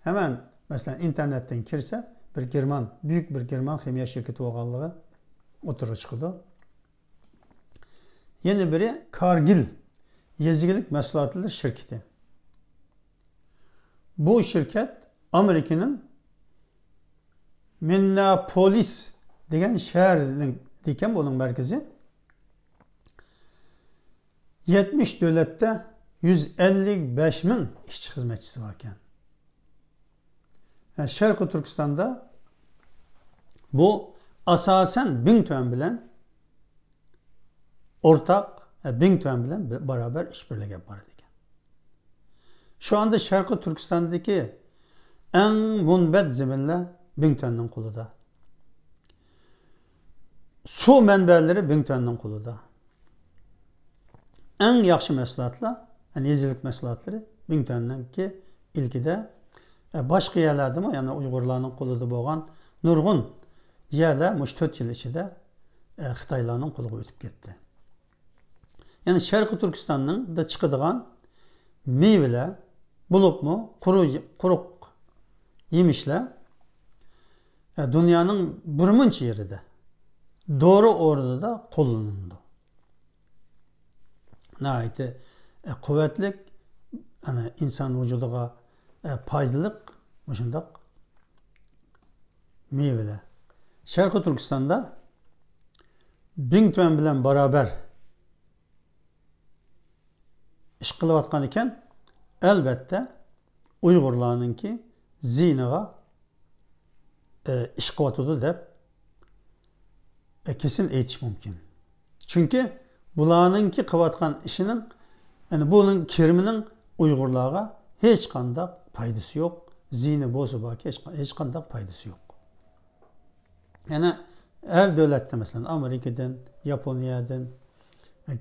ھەمەن، مەسىلەن، ئىنتېرنېتتىن كىرسە، بىر گېرمان، بۈيۈك بىر گېرمان خىمىيە شىركىتى بولغانلىقى ئوتتۇرىغا چىقىدۇ. يەنە بىرى كارگىل يېزا ئىگىلىك مەھسۇلاتلىرى شىركىتى. بۇ شىركەت ئامېرىكىنىڭ مىننېئاپولىس دېگەن شەھەرنىڭ، دېگەن بۇنىڭ مەركىزى. يەتمىش دۆلەتتە يۈز ئەللىك بەش مىڭ ئىشچى خىزمەتچىسى باركەن. شەرقىي تۈركىستاندا بۇ ئاساسەن بىڭتۈەن بىلەن ئورتاق، بىڭتۈەن بىلەن بارابەر ئىش بىرلىكى ئېلىپ بارىدىكەن. شۇ ئاندا شەرقىي تۈركىستاندىكى ئەڭ مۇنبەت زېمىنلەر بىڭتۈەننىڭ قولىدا. سۇ مەنبەلىرى بىڭتۈەننىڭ قولىدا. ئەڭ ياخشى مەھسۇلاتلار، يەنى يېزا ئىگىلىك مەھسۇلاتلىرى بىڭتۈەننىڭكى ئىلكىدە. ئە، باشقا يەرلەردىمۇ، يەنى ئۇيغۇرلارنىڭ قولىدا بولغان نۇرغۇن يەرلەر مۇشۇ تۆت يىل ئىچىدە، ئە، خىتايلارنىڭ قولىغا ئۆتۈپ كەتتى. يەنى شەرقىي تۈركىستاننىڭ دا چىقىدىغان مېۋىلەر، بولۇپمۇ قۇرۇ-، قۇرۇق يېمىشلەر، ئە، دۇنيانىڭ بىرمۇنچە يېرىدە دورا ئورنىدا قوللىنىلىدۇ. ناھايىتى، ئە، قۇۋۋەتلىك، ئەنە، ئىنسان ۋۇجۇدىغا، ئە، پايدىلىق مۇشۇنداق، مېۋىلەر. شەرقىي تۈركىستاندا بىڭتۈەن بىلەن بارابەر ئىش قىلىۋاتقان ئىكەن، ئەلۋەتتە، ئۇيغۇرلارنىڭكى زىيىنىغا، ئە، ئىش قىلىۋاتىدۇ دەپ، ئە، كېسىن ئېيتىش مۇمكىن. چۈنكى بۇلارنىڭكى قىلىۋاتقان ئىشىنىڭ، يەنى بۇنىڭ كىرىمىنىڭ ئۇيغۇرلارغا ھېچقانداق پايدىسى يوق، زىيىنى بولسا باركى، ھېچقا-، ھېچقانداق پايدىسى يوق. يەنە ھەر دۆلەتتە، مەسىلەن، ئامېرىكىدىن، ياپونىيەدىن،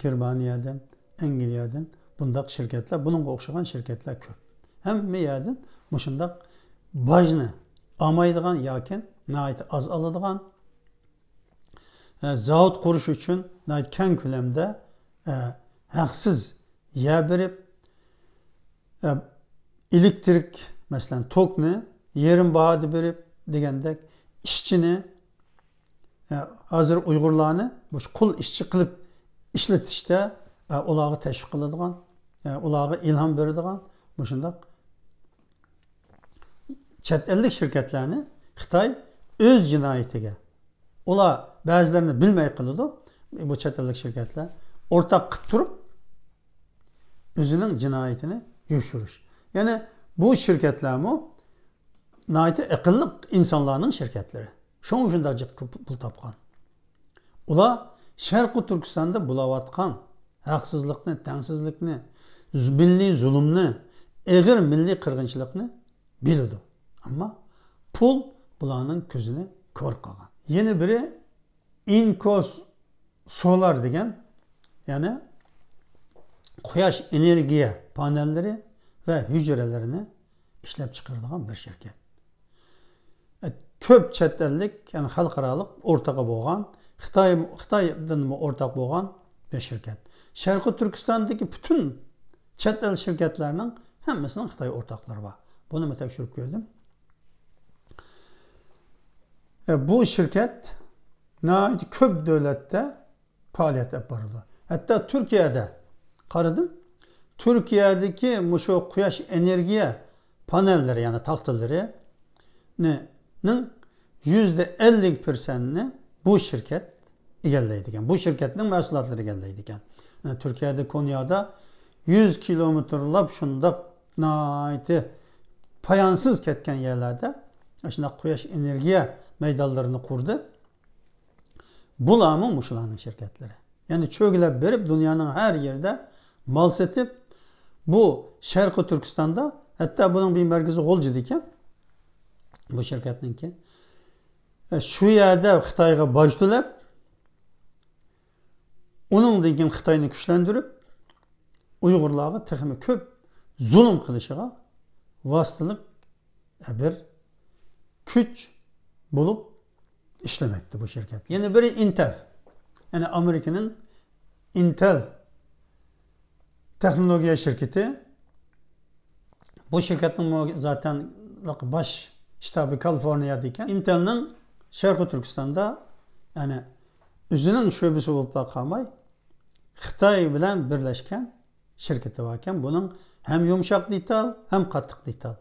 گېرمانىيەدىن، ئەنگلىيەدىن بۇنداق شىركەتلەر، بۇنىڭغا ئوخشىغان شىركەتلەر كۆپ. ھەممە يەردىن مۇشۇنداق باجنى ئالمايدىغان ياكى ناھايىتى ئاز ئالىدىغان، ئە، زاۋۇت قۇرۇش ئۈچۈن ناھايىتى كەڭ كۆلەمدە، ئە، ھەقسىز يەر بېرىپ، ئە، ئېلېكتىرىك، مەسىلەن، توكنى يېرىم باھادا بېرىپ دېگەندەك، ئىشچىنى، ئە، ھازىر ئۇيغۇرلارنى مۇشۇ قۇل ئىشچى قىلىپ ئىشلىتىشتە، ئە، ئۇلارغا تەشۋىق قىلىدىغان، ئە، ئۇلارغا ئىلھام بېرىدىغان مۇشۇنداق چەت ئەللىك شىركەتلەرنى خىتاي ئۆز جىنايىتىگە، ئۇلار بەزىلىرىنى بىلمەي قىلىدۇ، بۇ چەت ئەللىك شىركەتلەر ئورتاق قىلىپ تۇرۇپ، ئۆزىنىڭ جىنايىتىنى يوشۇرۇش. يەنى بۇ شىركەتلەرمۇ ناھايىتى ئەقىللىق ئىنسانلارنىڭ شىركەتلىرى. شۇڭا شۇنداق جىق پۇل تاپقان. ئۇلار شەرقىي تۈركىستاندا بولۇۋاتقان ھەقسىزلىقنى، تەڭسىزلىكنى، ز-، مىللىي زۇلۇمنى، ئېغىر مىللىي قىرغىنچىلىقنى بىلىدۇ. ئەمما پۇل بۇلارنىڭ كۆزىنى كور قىلغان. يەنە بىرى ئىنكوس سولار دېگەن، يەنى قۇياش ئېنېرگىيە پانېللىرى ۋە ھۈجرىلىرىنى ئىشلەپچىقىرىدىغان بىر شىركەت. كۆپ چەت ئەللىك، يەنى خەلقئارالىق ئورتىقى بولغان، خىتاي، خىتايدىنمۇ ئورتاق بولغان بىر شىركەت. شەرقىي تۈركىستاندىكى پۈتۈن چەت ئەل شىركەتلەرنىڭ ھەممىسىنىڭ خىتاي ئورتاقلىرى بار. بۇنىمۇ تەكشۈرۈپ كۆردۈم. ئە، بۇ شىركەت ناھايىتى كۆپ دۆلەتتە پائالىيەت ئېلىپ بارىدۇ. ھەتتا تۈركىيەدە قارىدىم. تۈركىيەدىكى مۇشۇ قۇياش ئېنېرگىيە پانېللىرى، يەنى تاختىلىرى نى-، نىڭ يۈزدە ئەللىك پىرسەنتىنى بۇ شىركەت ئىگىلەيدىكەن. بۇ شىركەتنىڭ مەھسۇلاتلىرى ئىگىلەيدىكەن. يەنى تۈركىيەدە كونيادا يۈز كىلومېتىرلاپ شۇنداق ناھايىتى پايانسىز كەتكەن يەرلەردە شۇنداق قۇياش ئېنېرگىيە مەيدانلىرىنى قۇردى. بۇلارمۇ مۇشۇلارنىڭ شىركەتلىرى. يەنى چۆگىلەپ بېرىپ، دۇنيانىڭ ھەر يېرىدە مال سېتىپ، بۇ شەرقىي تۈركىستاندا، ھەتتا بۇنىڭ بىر مەركىزى غۇلجىدا ئىكەن، بۇ شىركەتنىڭكى. ئە، شۇ يەردە خىتايغا باج تۆلەپ، ئۇنىڭدىن كېيىن خىتاينى كۈچلەندۈرۈپ، ئۇيغۇرلارغا تېخىمۇ كۆپ زۇلۇم قىلىشىغا ۋاسىتىلىك بىر كۈچ بولۇپ ئىشلىمەكتە بۇ شىركەت. يەنە بىرى ئىنتېل. يەنى ئامېرىكىنىڭ ئىنتېل تېخنولوگىيە شىركىتى. بۇ شىركەتنىڭمۇ زاتەن باش شتابى كالىفورنىيەدە ئىكەن. ئىنتېلنىڭ شەرقىي تۈركىستاندا، يەنى ئۆزىنىڭ شۆبىسى بولۇپلا قالماي، خىتاي بىلەن بىرلەشكەن شىركىتى باركەن. بۇنىڭ ھەم يۇمشاق دېتال، ھەم قاتتىق دېتال،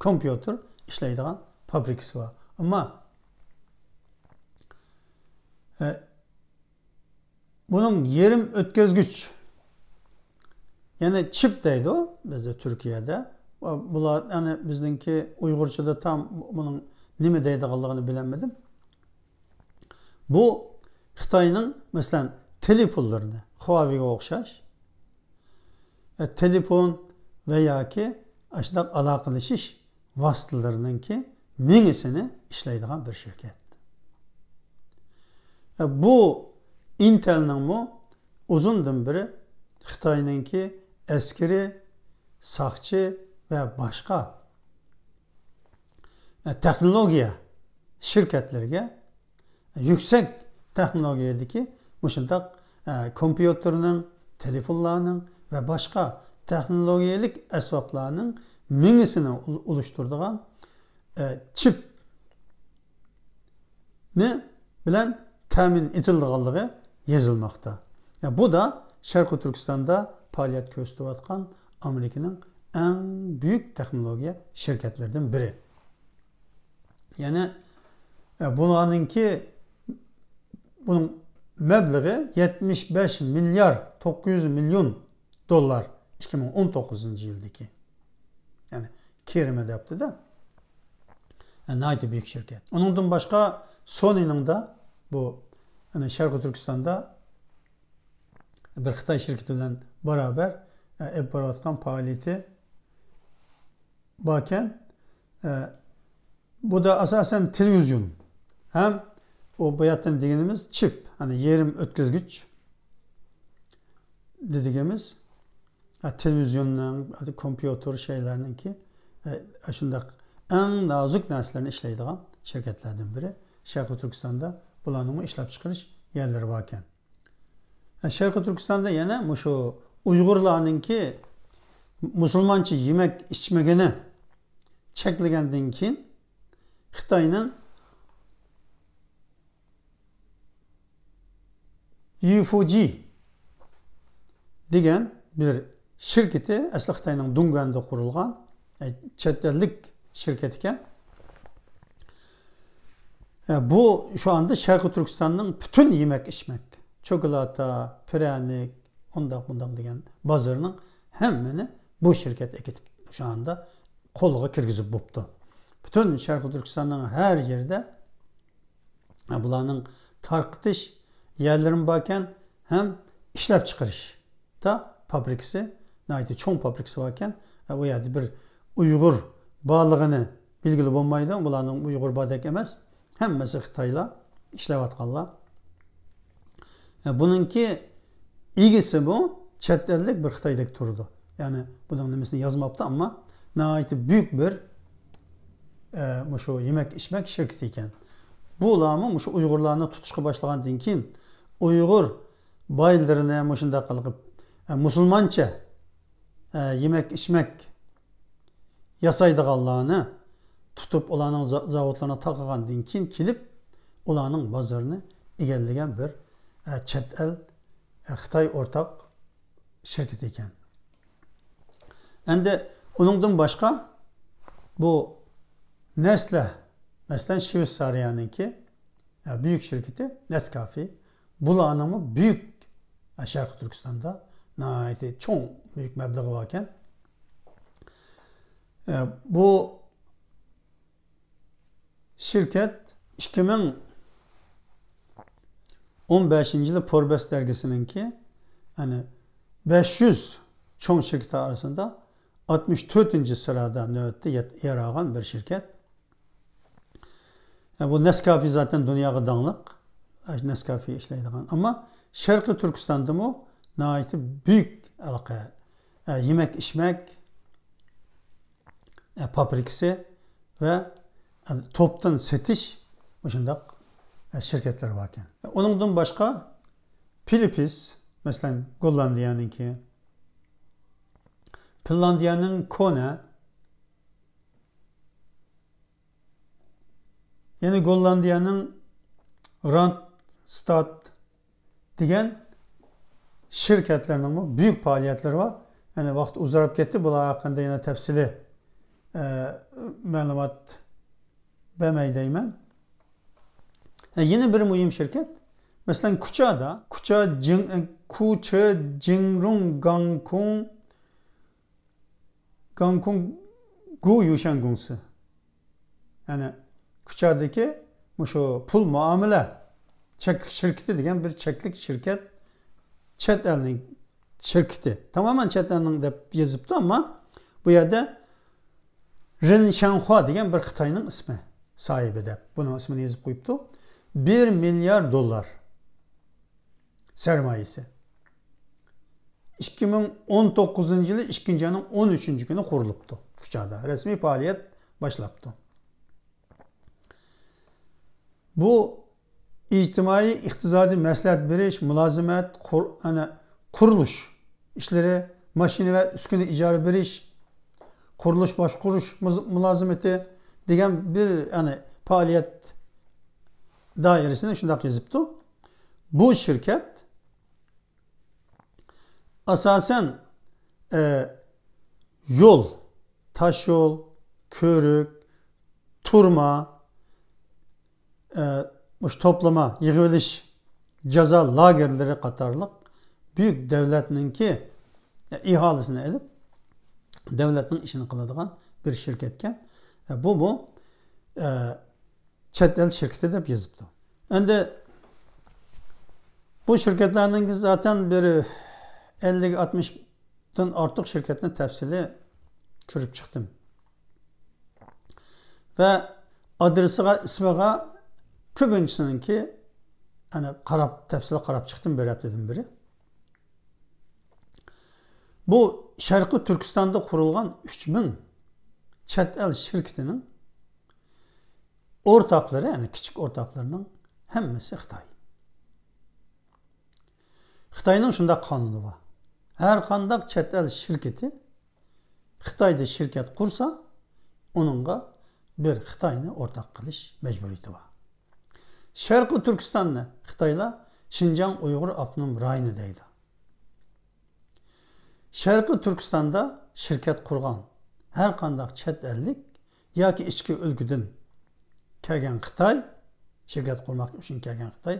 كومپيۇتېر ئىشلەيدىغان فابرىكىسى بار. ئەمما، ئە، بۇنىڭ يېرىم ئۆتكۈزگۈچ، يەنى چىپ دەيدۇ بىزدە تۈركىيەدە. بۇلار، يەنى بىزنىڭكى ئۇيغۇرچىدا تام بۇنىڭ نېمە دەيدىغانلىقىنى بىلەلمىدىم. بۇ خىتاينىڭ، مەسىلەن، تېلېفونلىرىنى، خۇاۋېيغا ئوخشاش، ئە، تېلېفون ۋە ياكى ئاشۇنداق ئالاقىلىشىش ۋاسىتىلىرىنىڭكى مېڭىسىنى ئىشلەيدىغان بىر شىركەت. ئە، بۇ ئىنتېلنىڭمۇ ئۇزۇندىن بېرى خىتاينىڭكى ئەسكىرىي، ساقچى ۋە باشقا، ئە، تېخنولوگىيە شىركەتلىرىگە يۈكسەك تېخنولوگىيەدىكى مۇشۇنداق، ئە، كومپيۇتېرنىڭ، تېلېفونلارنىڭ ۋە باشقا تېخنولوگىيەلىك ئەسۋابلارنىڭ مېڭىسىنى ئۇل-، ئۇلۇشتۇرىدىغان، ئە، چىپنى بىلەن تەمىن ئېتىلىدىغانلىقى يېزىلماقتا. يا، بۇ دا شەرقىي تۈركىستاندا پائالىيەت كۆرسىتىۋاتقان ئامېرىكىنىڭ ئەڭ بۈيۈك تېخنولوگىيە شىركەتلىرىدىن بىرى. يەنى ئە، بۇلارنىڭكى، بۇنىڭ مەبلىغى يەتمىش بەش مىليار توققۇز يۈز مىليون دوللار، ئىككى مىڭ ئون توققۇزىنچى يىلدىكى. يەنى كىرىمى دەپتۇ-دە. يەنى ناھايىتى بۈيۈك شىركەت. ئۇنىڭدىن باشقا سونىنىڭدا بۇ، يەنى شەرقىي تۈركىستاندا بىر خىتاي شىركىتى بىلەن بارابەر، ئە، ئېلىپ بارىۋاتقان پائالىيىتى باركەن، ئە، بۇ دا ئاساسەن تېلېۋىزىيون ھەم ئۇ باياتىن دېگىنىمىز چىپ، يەنى يېرىم ئۆتكۈزگۈچ دېگىنىمىز، ئە، تېلېۋىزىيوننىڭ، كومپيۇتېر شەيلەرنىڭكى، ئە، شۇنداق ئەڭ نازۇك نەرسىلەرنى ئىشلەيدىغان شىركەتلەردىن بىرى. شەرقىي تۈركىستاندا بۇلارنىڭمۇ ئىشلەپچىقىرىش يەرلىرى باركەن. شەرقىي تۈركىستاندا يەنە مۇشۇ ئۇيغۇرلارنىڭكى مۇسۇلمانچە يېمەك ئىچمىكىنى چەكلىگەندىن كېيىن، خىتاينىڭ يۈفۇجى دېگەن بىر شىركىتى، ئەسلى خىتاينىڭ دۇڭگۈەندە قۇرۇلغان، ئە، چەت ئەللىك شىركەت ئىكەن. ئە، بۇ شۇ ئاندا شەرقىي تۈركىستاننىڭ پۈتۈن يېمەك-ئىچمەك، چوكولاتا، پىرەنىك، ئۇنداق-بۇنداق دېگەن بازىرىنىڭ ھەممىنى بۇ شىركەت ئەكېتىپ، شۇ ئاندا قولىغا كىرگۈزۈپ بوپتۇ. پۈتۈن شەرقىي تۈركىستاننىڭ ھەر يېرىدە بۇلارنىڭ تارقىتىش يەرلىرىمۇ باركەن، ھەم ئىشلەپچىقىرىشتا پابرىكىسى، ناھايىتى چوڭ پابرىكىسى باركەن. ئۇ يەردە بىر ئۇيغۇر بارلىقىنى بىلگىلى بولمايدۇ. بۇلارنىڭ ئۇيغۇر باردەك ئەمەس. ھەممىسى خىتايلار ئىشلەۋاتقانلار. بۇنىڭكى ئىگىسىمۇ چەت ئەللىك بىر خىتايدەك تۇرىدۇ. يەنى بۇنىڭ نېمىسىنى يازماپتۇ، ئەمما ناھايىتى بۈيۈك بىر، ئە، مۇشۇ يېمەك-ئىچمەك شىركىتى ئىكەن. بۇلارمۇ مۇشۇ ئۇيغۇرلارنى تۇتۇشقا باشلىغاندىن كېيىن، ئۇيغۇر بايلىرىنى مۇشۇنداق قىلىپ، ئە، مۇسۇلمانچە، ئە، يېمەك-ئىچمەك ياسايدىغانلارنى تۇتۇپ، ئۇلارنىڭ زا-، زاۋۇتلىرىنى تاقىغاندىن كېيىن كېلىپ، ئۇلارنىڭ بازىرىنى ئىگىلىگەن بىر، ئە، چەت ئەل، ئە، خىتاي ئورتاق شىركىتى ئىكەن. ئەندى ئۇنىڭدىن باشقا بۇ نەسلە، مەسىلەن، شۋېتسارىيەنىڭكى، ئە، بۈيۈك شىركىتى نەسكافې. بۇلارنىڭمۇ بۈيۈك، ئە، شەرقىي تۈركىستاندا ناھايىتى چوڭ، بۈيۈك مەبلىغى باركەن. ئە، بۇ شىركەت ئىككى مىڭ ئون بەشىنچى يىلى فوربس دەرگىسىنىڭكى، يەنى بەش يۈز چوڭ شىركىتى ئارىسىدا ئاتمىش تۆتىنچى سىرادا نۆۋەتتە يەت-، يەر ئالغان بىر شىركەت. بۇ نەسكافې زاتەن دۇنياغا داڭلىق. نەسكافې ئىشلەيدىغان. ئەمما شەرقىي تۈركىستاندىمۇ ناھايىتى بۈيۈك ھېلىقى، يېمەك-ئىچمەك، پابرىكىسى ۋە توپتىن سېتىش مۇشۇنداق شىركەتلەر باركەن. ئۇنىڭدىن باشقا فىلىپس، مەسىلەن، گوللاندىيەنىڭكى، فىنلاندىيەنىڭ كونا، يەنە گوللاندىيەنىڭ راندستاد دېگەن شىركەتلەرنىڭمۇ بۈيۈك پائالىيەتلىرى بار. يەنى ۋاقىت ئۇزىراپ كەتتى، بۇلار ھەققىدە يەنە تەپسىلىي، ئە، مەلۇمات بەرمەي دەيمەن. ئە، يەنە بىر مۇھىم شىركەت، مەسىلەن، كۇچادا، كۇچا جىڭ-، ئە، كۇچې جىڭرۇڭ گاڭكۇڭ گاڭكۇڭ گۇ يۈشەن گۇڭسى. يەنى كۇچادىكى مۇشۇ پۇل مۇئامىلە چەكلىك شىركىتى دېگەن بىر چەكلىك شىركەت، چەت ئەلنىڭ شىركىتى. تامامەن چەت ئەلنىڭ دەپ يېزىپتۇ، ئەمما بۇ يەردە رىن شياڭخۇا دېگەن بىر خىتاينىڭ ئىسمى ساھىبى دەپ بۇنىڭ ئىسمىنى يېزىپ قويۇپتۇ. بىر مىليار دوللار سەرمايىسى. ئىككى مىڭ ئون توققۇزىنچى يىلى ئىككىنچى ئاينىڭ ئون ئۈچىنچى كۈنى قۇرۇلۇپتۇ. كۇچادا رەسمىي پائالىيەت باشلاپتۇ. بۇ ئىجتىمائىي ئىقتىسادىي مەسلىھەت بېرىش، مۇلازىمەت، قۇر-، ئەنە، قۇرۇلۇش ئىشلىرى، ماشىنا ۋە ئۈسكۈنە ئىجارە بېرىش، قۇرۇلۇش باشقۇرۇش مۇز-، مۇلازىمىتى دېگەن بىر، ئەنە، پائالىيەت دائىرىسىنى شۇنداق يېزىپتۇ. بۇ شىركەت ئاساسەن، ئە، يول، تاش يول، كۆۋرۈك، تۈرمە، ئە، مۇشۇ توپلىما، يىغىۋېلىش، جازا لاگېرلىرى قاتارلىق بۈيۈك دۆلەتنىڭكى، ئە، ئىھالىسىنى ئېلىپ، دۆلەتنىڭ ئىشىنى قىلىدىغان بىر شىركەتكەن. ئە، بۇمۇ، ئە، چەت ئەل شىركىتى دەپ يېزىپتۇ. ئەندى بۇ شىركەتلەرنىڭكى زاتەن بىر ئەللىك ئاتمىشتىن ئارتۇق شىركەتنى تەپسىلىي كۆرۈپ چىقتىم. ۋە ئادرېسىغا، ئىسمىغا كۆپىنچىسىنىڭكى، ئەنە، قاراپ، تەپسىلىي قاراپ چىقتىم بىر ھەپتىدىن بېرى. بۇ شەرقىي تۈركىستاندا قۇرۇلغان ئۈچ مىڭ چەت ئەل شىركىتىنىڭ ئورتاقلىرى، يەنى كىچىك ئورتاقلىرىنىڭ ھەممىسى خىتاي. خىتاينىڭ شۇنداق قانۇنى بار. ھەر قانداق چەت ئەل شىركىتى خىتايدا شىركەت قۇرسا، ئۇنىڭغا بىر خىتاينى ئورتاق قىلىش مەجبۇرىيىتى بار. شەرقىي تۈركىستاننى خىتايلار شىنجاڭ ئۇيغۇر ئاپتونوم رايونى دەيدۇ. شەرقىي تۈركىستاندا شىركەت قۇرغان ھەر قانداق چەت ئەللىك ياكى ئىچكى ئۆلكىدىن كەلگەن خىتاي، شىركەت قۇرماق ئۈچۈن كەلگەن خىتاي،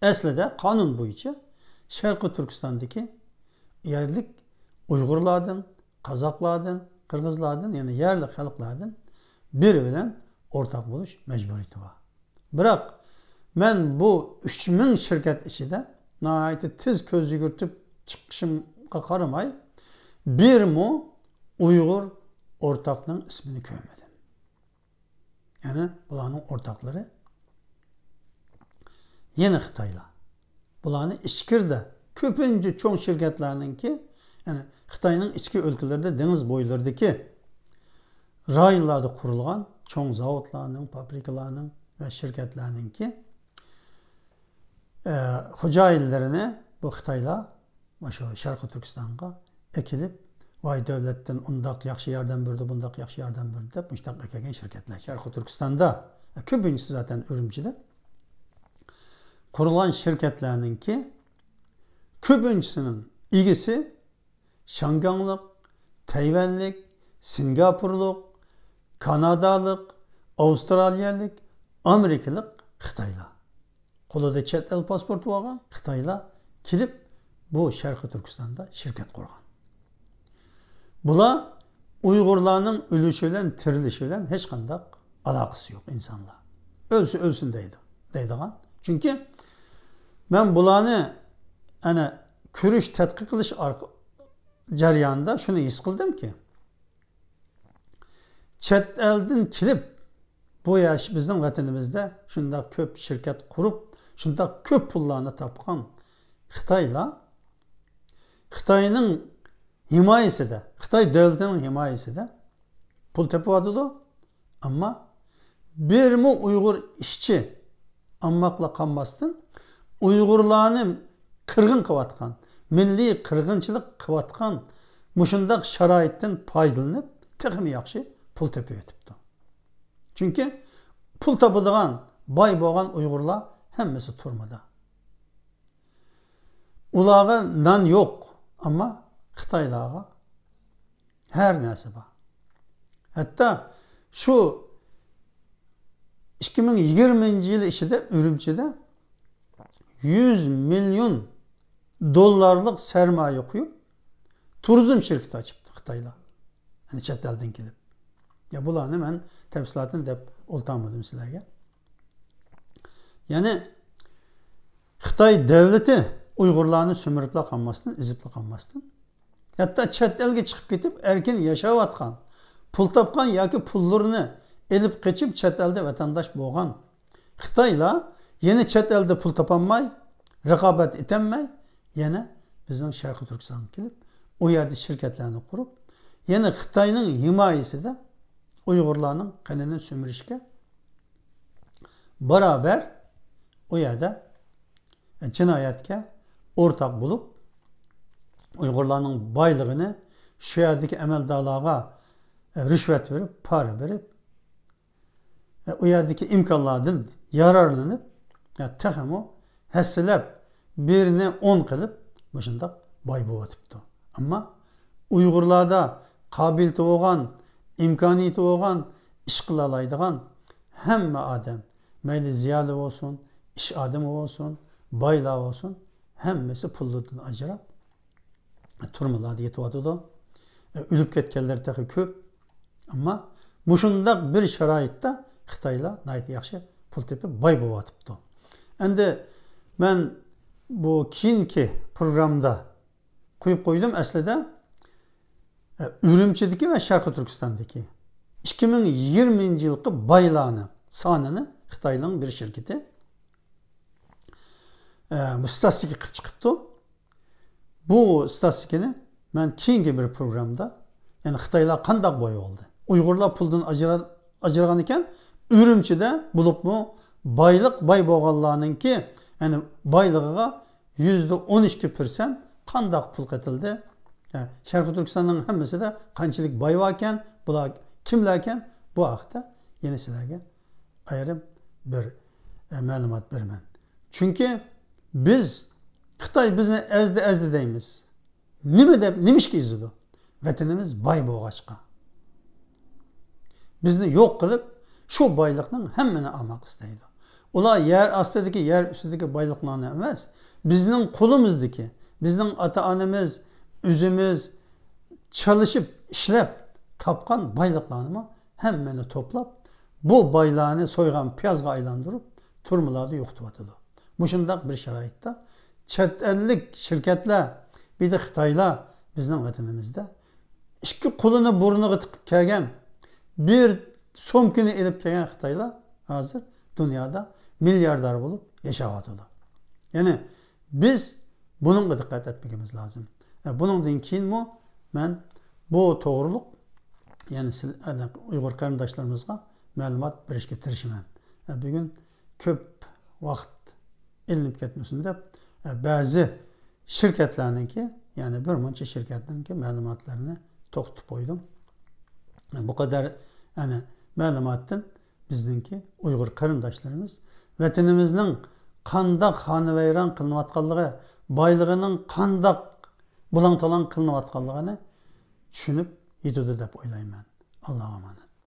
ئەسلىدە قانۇن بويىچە شەرقىي تۈركىستاندىكى يەرلىك ئۇيغۇرلاردىن، قازاقلاردىن، قىرغىزلاردىن، يەنى يەرلىك خەلقلەردىن بىرى بىلەن ئورتاق بولۇش مەجبۇرىيىتى بار. بىراق، مەن بۇ ئۈچ مىڭ شىركەت ئىچىدە ناھايىتى تېز كۆز يۈگۈرتۈپ چىقىشىمغا قارىماي، بىرمۇ ئۇيغۇر ئورتاقنىڭ ئىسمىنى كۆرمىدىم. يەنى بۇلارنىڭ ئورتاقلىرى يەنە خىتايلار. بۇلارنى ئىچكىرىدە كۆپىنچە چوڭ شىركەتلەرنىڭكى، يەنى خىتاينىڭ ئىچكى ئۆلكىلىرىدە، دېڭىز بويلىرىدىكى رايونلاردا قۇرۇلغان چوڭ زاۋۇتلارنىڭ، فابرىكىلارنىڭ ۋە شىركەتلەرنىڭكى، ئە، خوجايىنلىرىنى بۇ خىتايلار مۇشۇ شەرقىي تۈركىستانغا ئەكېلىپ، ۋاي، دۆلەتتىن ئۇنداق ياخشى ياردەم بېرىدۇ، بۇنداق ياخشى ياردەم بېرىدۇ دەپ مۇشۇنداق ئەكەلگەن شىركەتلەر شەرقىي تۈركىستاندا، كۆپىنچىسى زاتەن ئۈرۈمچىدە قۇرۇلغان شىركەتلەرنىڭكى كۆپىنچىسىنىڭ ئىگىسى شاڭگاڭلىق، تەيۋەنلىك، سىنگاپورلۇق، كانادالىق، ئاۋسترالىيەلىك، ئامېرىكىلىق خىتايلار. قولىدا چەت ئەل پاسپورتى بولغان خىتايلار كېلىپ، بۇ شەرقىي تۈركىستاندا شىركەت قۇرغان. بۇلار ئۇيغۇرلارنىڭ ئۆلۈشى بىلەن، تىرىلىشى بىلەن ھېچقانداق ئالاقىسى يوق ئىنسانلار. ئۆلسە ئۆلسۇن دەيدۇ، دەيدىغان. چۈنكى مەن بۇلارنى، ئەنە، كۆرۈش، تەتقىق قىلىش ئارق-، جەريانىدا شۇنى ھېس قىلدىمكى، چەت ئەلدىن كېلىپ، بۇ ياش بىزنىڭ ۋەتىنىمىزدە شۇنداق كۆپ شىركەت قۇرۇپ، شۇنداق كۆپ پۇللارنى تاپقان خىتايلار، خىتاينىڭ ھىمايىسىدە، خىتاي دۆلىتىنىڭ ھىمايىسىدە پۇل تېپىۋاتىدۇ. ئەمما بىرمۇ ئۇيغۇر ئىشچى ئامماقلا قالماستىن، ئۇيغۇرلارنى قىرغىن قىلىۋاتقان، مىللىي قىرغىنچىلىق قىلىۋاتقان مۇشۇنداق شارائىتتىن پايدىلىنىپ، تېخىمۇ ياخشى پۇل تېپىۋېتىپتۇ. چۈنكى پۇل تاپىدىغان، باي بولغان ئۇيغۇرلار ھەممىسى تۈرمىدە. ئۇلارغا نان يوق، ئەمما خىتايلارغا ھەر نەرسە بار. ھەتتا شۇ ئىككى مىڭ يىگىرمىنچى يىل ئىچىدە ئۈرۈمچىدە يۈز مىليون دوللارلىق سەرمايە قويۇپ، تۇرىزم شىركىتى ئاچىپتۇ خىتايلار. يەنى چەت ئەلدىن كېلىپ. يا، بۇلارنى مەن تەپسىلاتىنى دەپ ئولتۇرمىدىم سىلەرگە. يەنى خىتاي دۆلىتى ئۇيغۇرلارنى سۈمۈرۈپلا قالماستىن، ئېزىپلا قالماستىن، ھەتتا چەت ئەلگە چىقىپ كېتىپ، ئەركىن ياشاۋاتقان، پۇل تاپقان ياكى پۇللىرىنى ئېلىپ قېچىپ، چەت ئەلدە ۋەتەنداش بولغان خىتايلار يەنە چەت ئەلدە پۇل تاپالماي، رىقابەت ئېتەلمەي، يەنە بىزنىڭ شەرقىي تۈركىستانغا كېلىپ، ئۇ يەردە شىركەتلەرنى قۇرۇپ، يەنە خىتاينىڭ ھىمايىسىدە ئۇيغۇرلارنىڭ قېنىنى سۈمۈرۈشكە بارابەر ئۇ يەردە جىنايەتكە ئورتاق بولۇپ، ئۇيغۇرلارنىڭ بايلىقىنى شۇ يەردىكى ئەمەلدارلارغا رىشۋەت بېرىپ، پارا بېرىپ، ئۇ يەردىكى ئىمكانلاردىن يارارلىنىپ، تېخىمۇ ھەسسىلەپ، بىرنى ئون قىلىپ، مۇشۇنداق باي بولۇۋاتىپتۇ. ئەمما ئۇيغۇرلاردا قابىلىيىتى بولغان، ئىمكانىيىتى بولغان، ئىش قىلالايدىغان ھەممە ئادەم، مەيلى زىيالىي بولسۇن، ئىش ئادىمى بولسۇن، بايلار بولسۇن، ھەممىسى پۇللىرىدىن ئاجراپ، تۈرمىلەردە يېتىۋاتىدۇ. ئۆلۈپ كەتكەنلەر تېخى كۆپ. ئەمما مۇشۇنداق بىر شارائىتتا خىتايلار ناھايىتى ياخشى پۇل تېپىپ، باي بولۇۋاتىپتۇ. ئەمدى مەن بۇ كېيىنكى پروگراممىدا قويۇپ قويدۇم ئەسلىدە، ئە، ئۈرۈمچىدىكى ۋە شەرقىي تۈركىستاندىكى ئىككى مىڭ يىگىرمىنچى يىلقى بايلارنىڭ سانىنى خىتاينىڭ بىر شىركىتى، ئە، بۇ ستاتىستىكا قىلىپ چىقىپتۇ. بۇ ستاتىستىكىنى مەن كېيىنكى بىر پروگراممىدا، يەنى خىتايلار قانداق باي بولدى؟ ئۇيغۇرلار پۇلدىن ئاجرا-، ئاجرىغان ئىكەن، ئۈرۈمچىدە بولۇپمۇ بايلىق، باي بولغانلارنىڭكى، يەنى بايلىقىغا يۈزدە ئون ئىككى پىرسەنت قانداق پۇل قېتىلدى؟ يا، شەرقىي تۈركىستاننىڭ ھەممىسىدە قانچىلىك باي باركەن، بۇلار كىملەركەن؟ بۇ ھەقتە يەنە سىلەرگە ئايرىم بىر، ئە، مەلۇمات بېرىمەن. چۈنكى بىز، خىتاي بىزنى ئەزدى، ئەزدى دەيمىز. نېمە دەپ، نېمىشقا ئېزىدۇ؟ ۋەتىنىمىز باي بولغاچقا. بىزنى يوق قىلىپ، شۇ بايلىقنىڭ ھەممىنى ئالماق ئىستەيدۇ. ئۇلار يەر ئاستىدىكى، يەر ئۈستىدىكى بايلىقلارنى ئەمەس، بىزنىڭ قولىمىزدىكى، بىزنىڭ ئاتا-ئانىمىز، ئۆزىمىز چالىشىپ، ئىشلەپ تاپقان بايلىقلارنىمۇ ھەممىنى توپلاپ، بۇ بايلارنى سويغان پىيازغا ئايلاندۇرۇپ، تۈرمىلەردە يوقىتىۋاتىدۇ. مۇشۇنداق بىر شارائىتتا چەت ئەللىك شىركەتلەر، بىردە خىتايلار بىزنىڭ ۋەتىنىمىزدە ئىككى قولىنى بۇرنىغا تىقىپ كەلگەن، بىر سومكىنى ئېلىپ كەلگەن خىتايلار ھازىر دۇنيادا مىلياردېر بولۇپ ياشاۋاتىدۇ. يەنى بىز بۇنىڭغا دىققەت ئەتمىگىمىز لازىم. ئە، بۇنىڭدىن كېيىنمۇ مەن بۇ توغرۇلۇق، يەنى سىل-، ئەنە، ئۇيغۇر قېرىنداشلىرىمىزغا مەلۇمات بېرىشكە تىرىشىمەن. ئە، بۈگۈن كۆپ ۋاقىت ئېلىنىپ كەتمىسۇن دەپ، ئە، بەزى شىركەتلەرنىڭكى، يەنى بىر مۇنچە شىركەتنىڭكى مەلۇماتلىرىنى توختىتىپ قويدۇم. ئە، بۇ قەدەر، ئەنە، مەلۇماتتىن بىزنىڭكى ئۇيغۇر قېرىنداشلىرىمىز ۋەتىنىمىزنىڭ قانداق خانىۋەيران قىلىنىۋاتقانلىقى، بايلىقىنىڭ قانداق بۇلاڭ-تالاڭ قىلىنىۋاتقانلىقىنى چۈشىنىپ يېتىدۇ دەپ ئويلايمەن. ئاللاغا ئامانەت.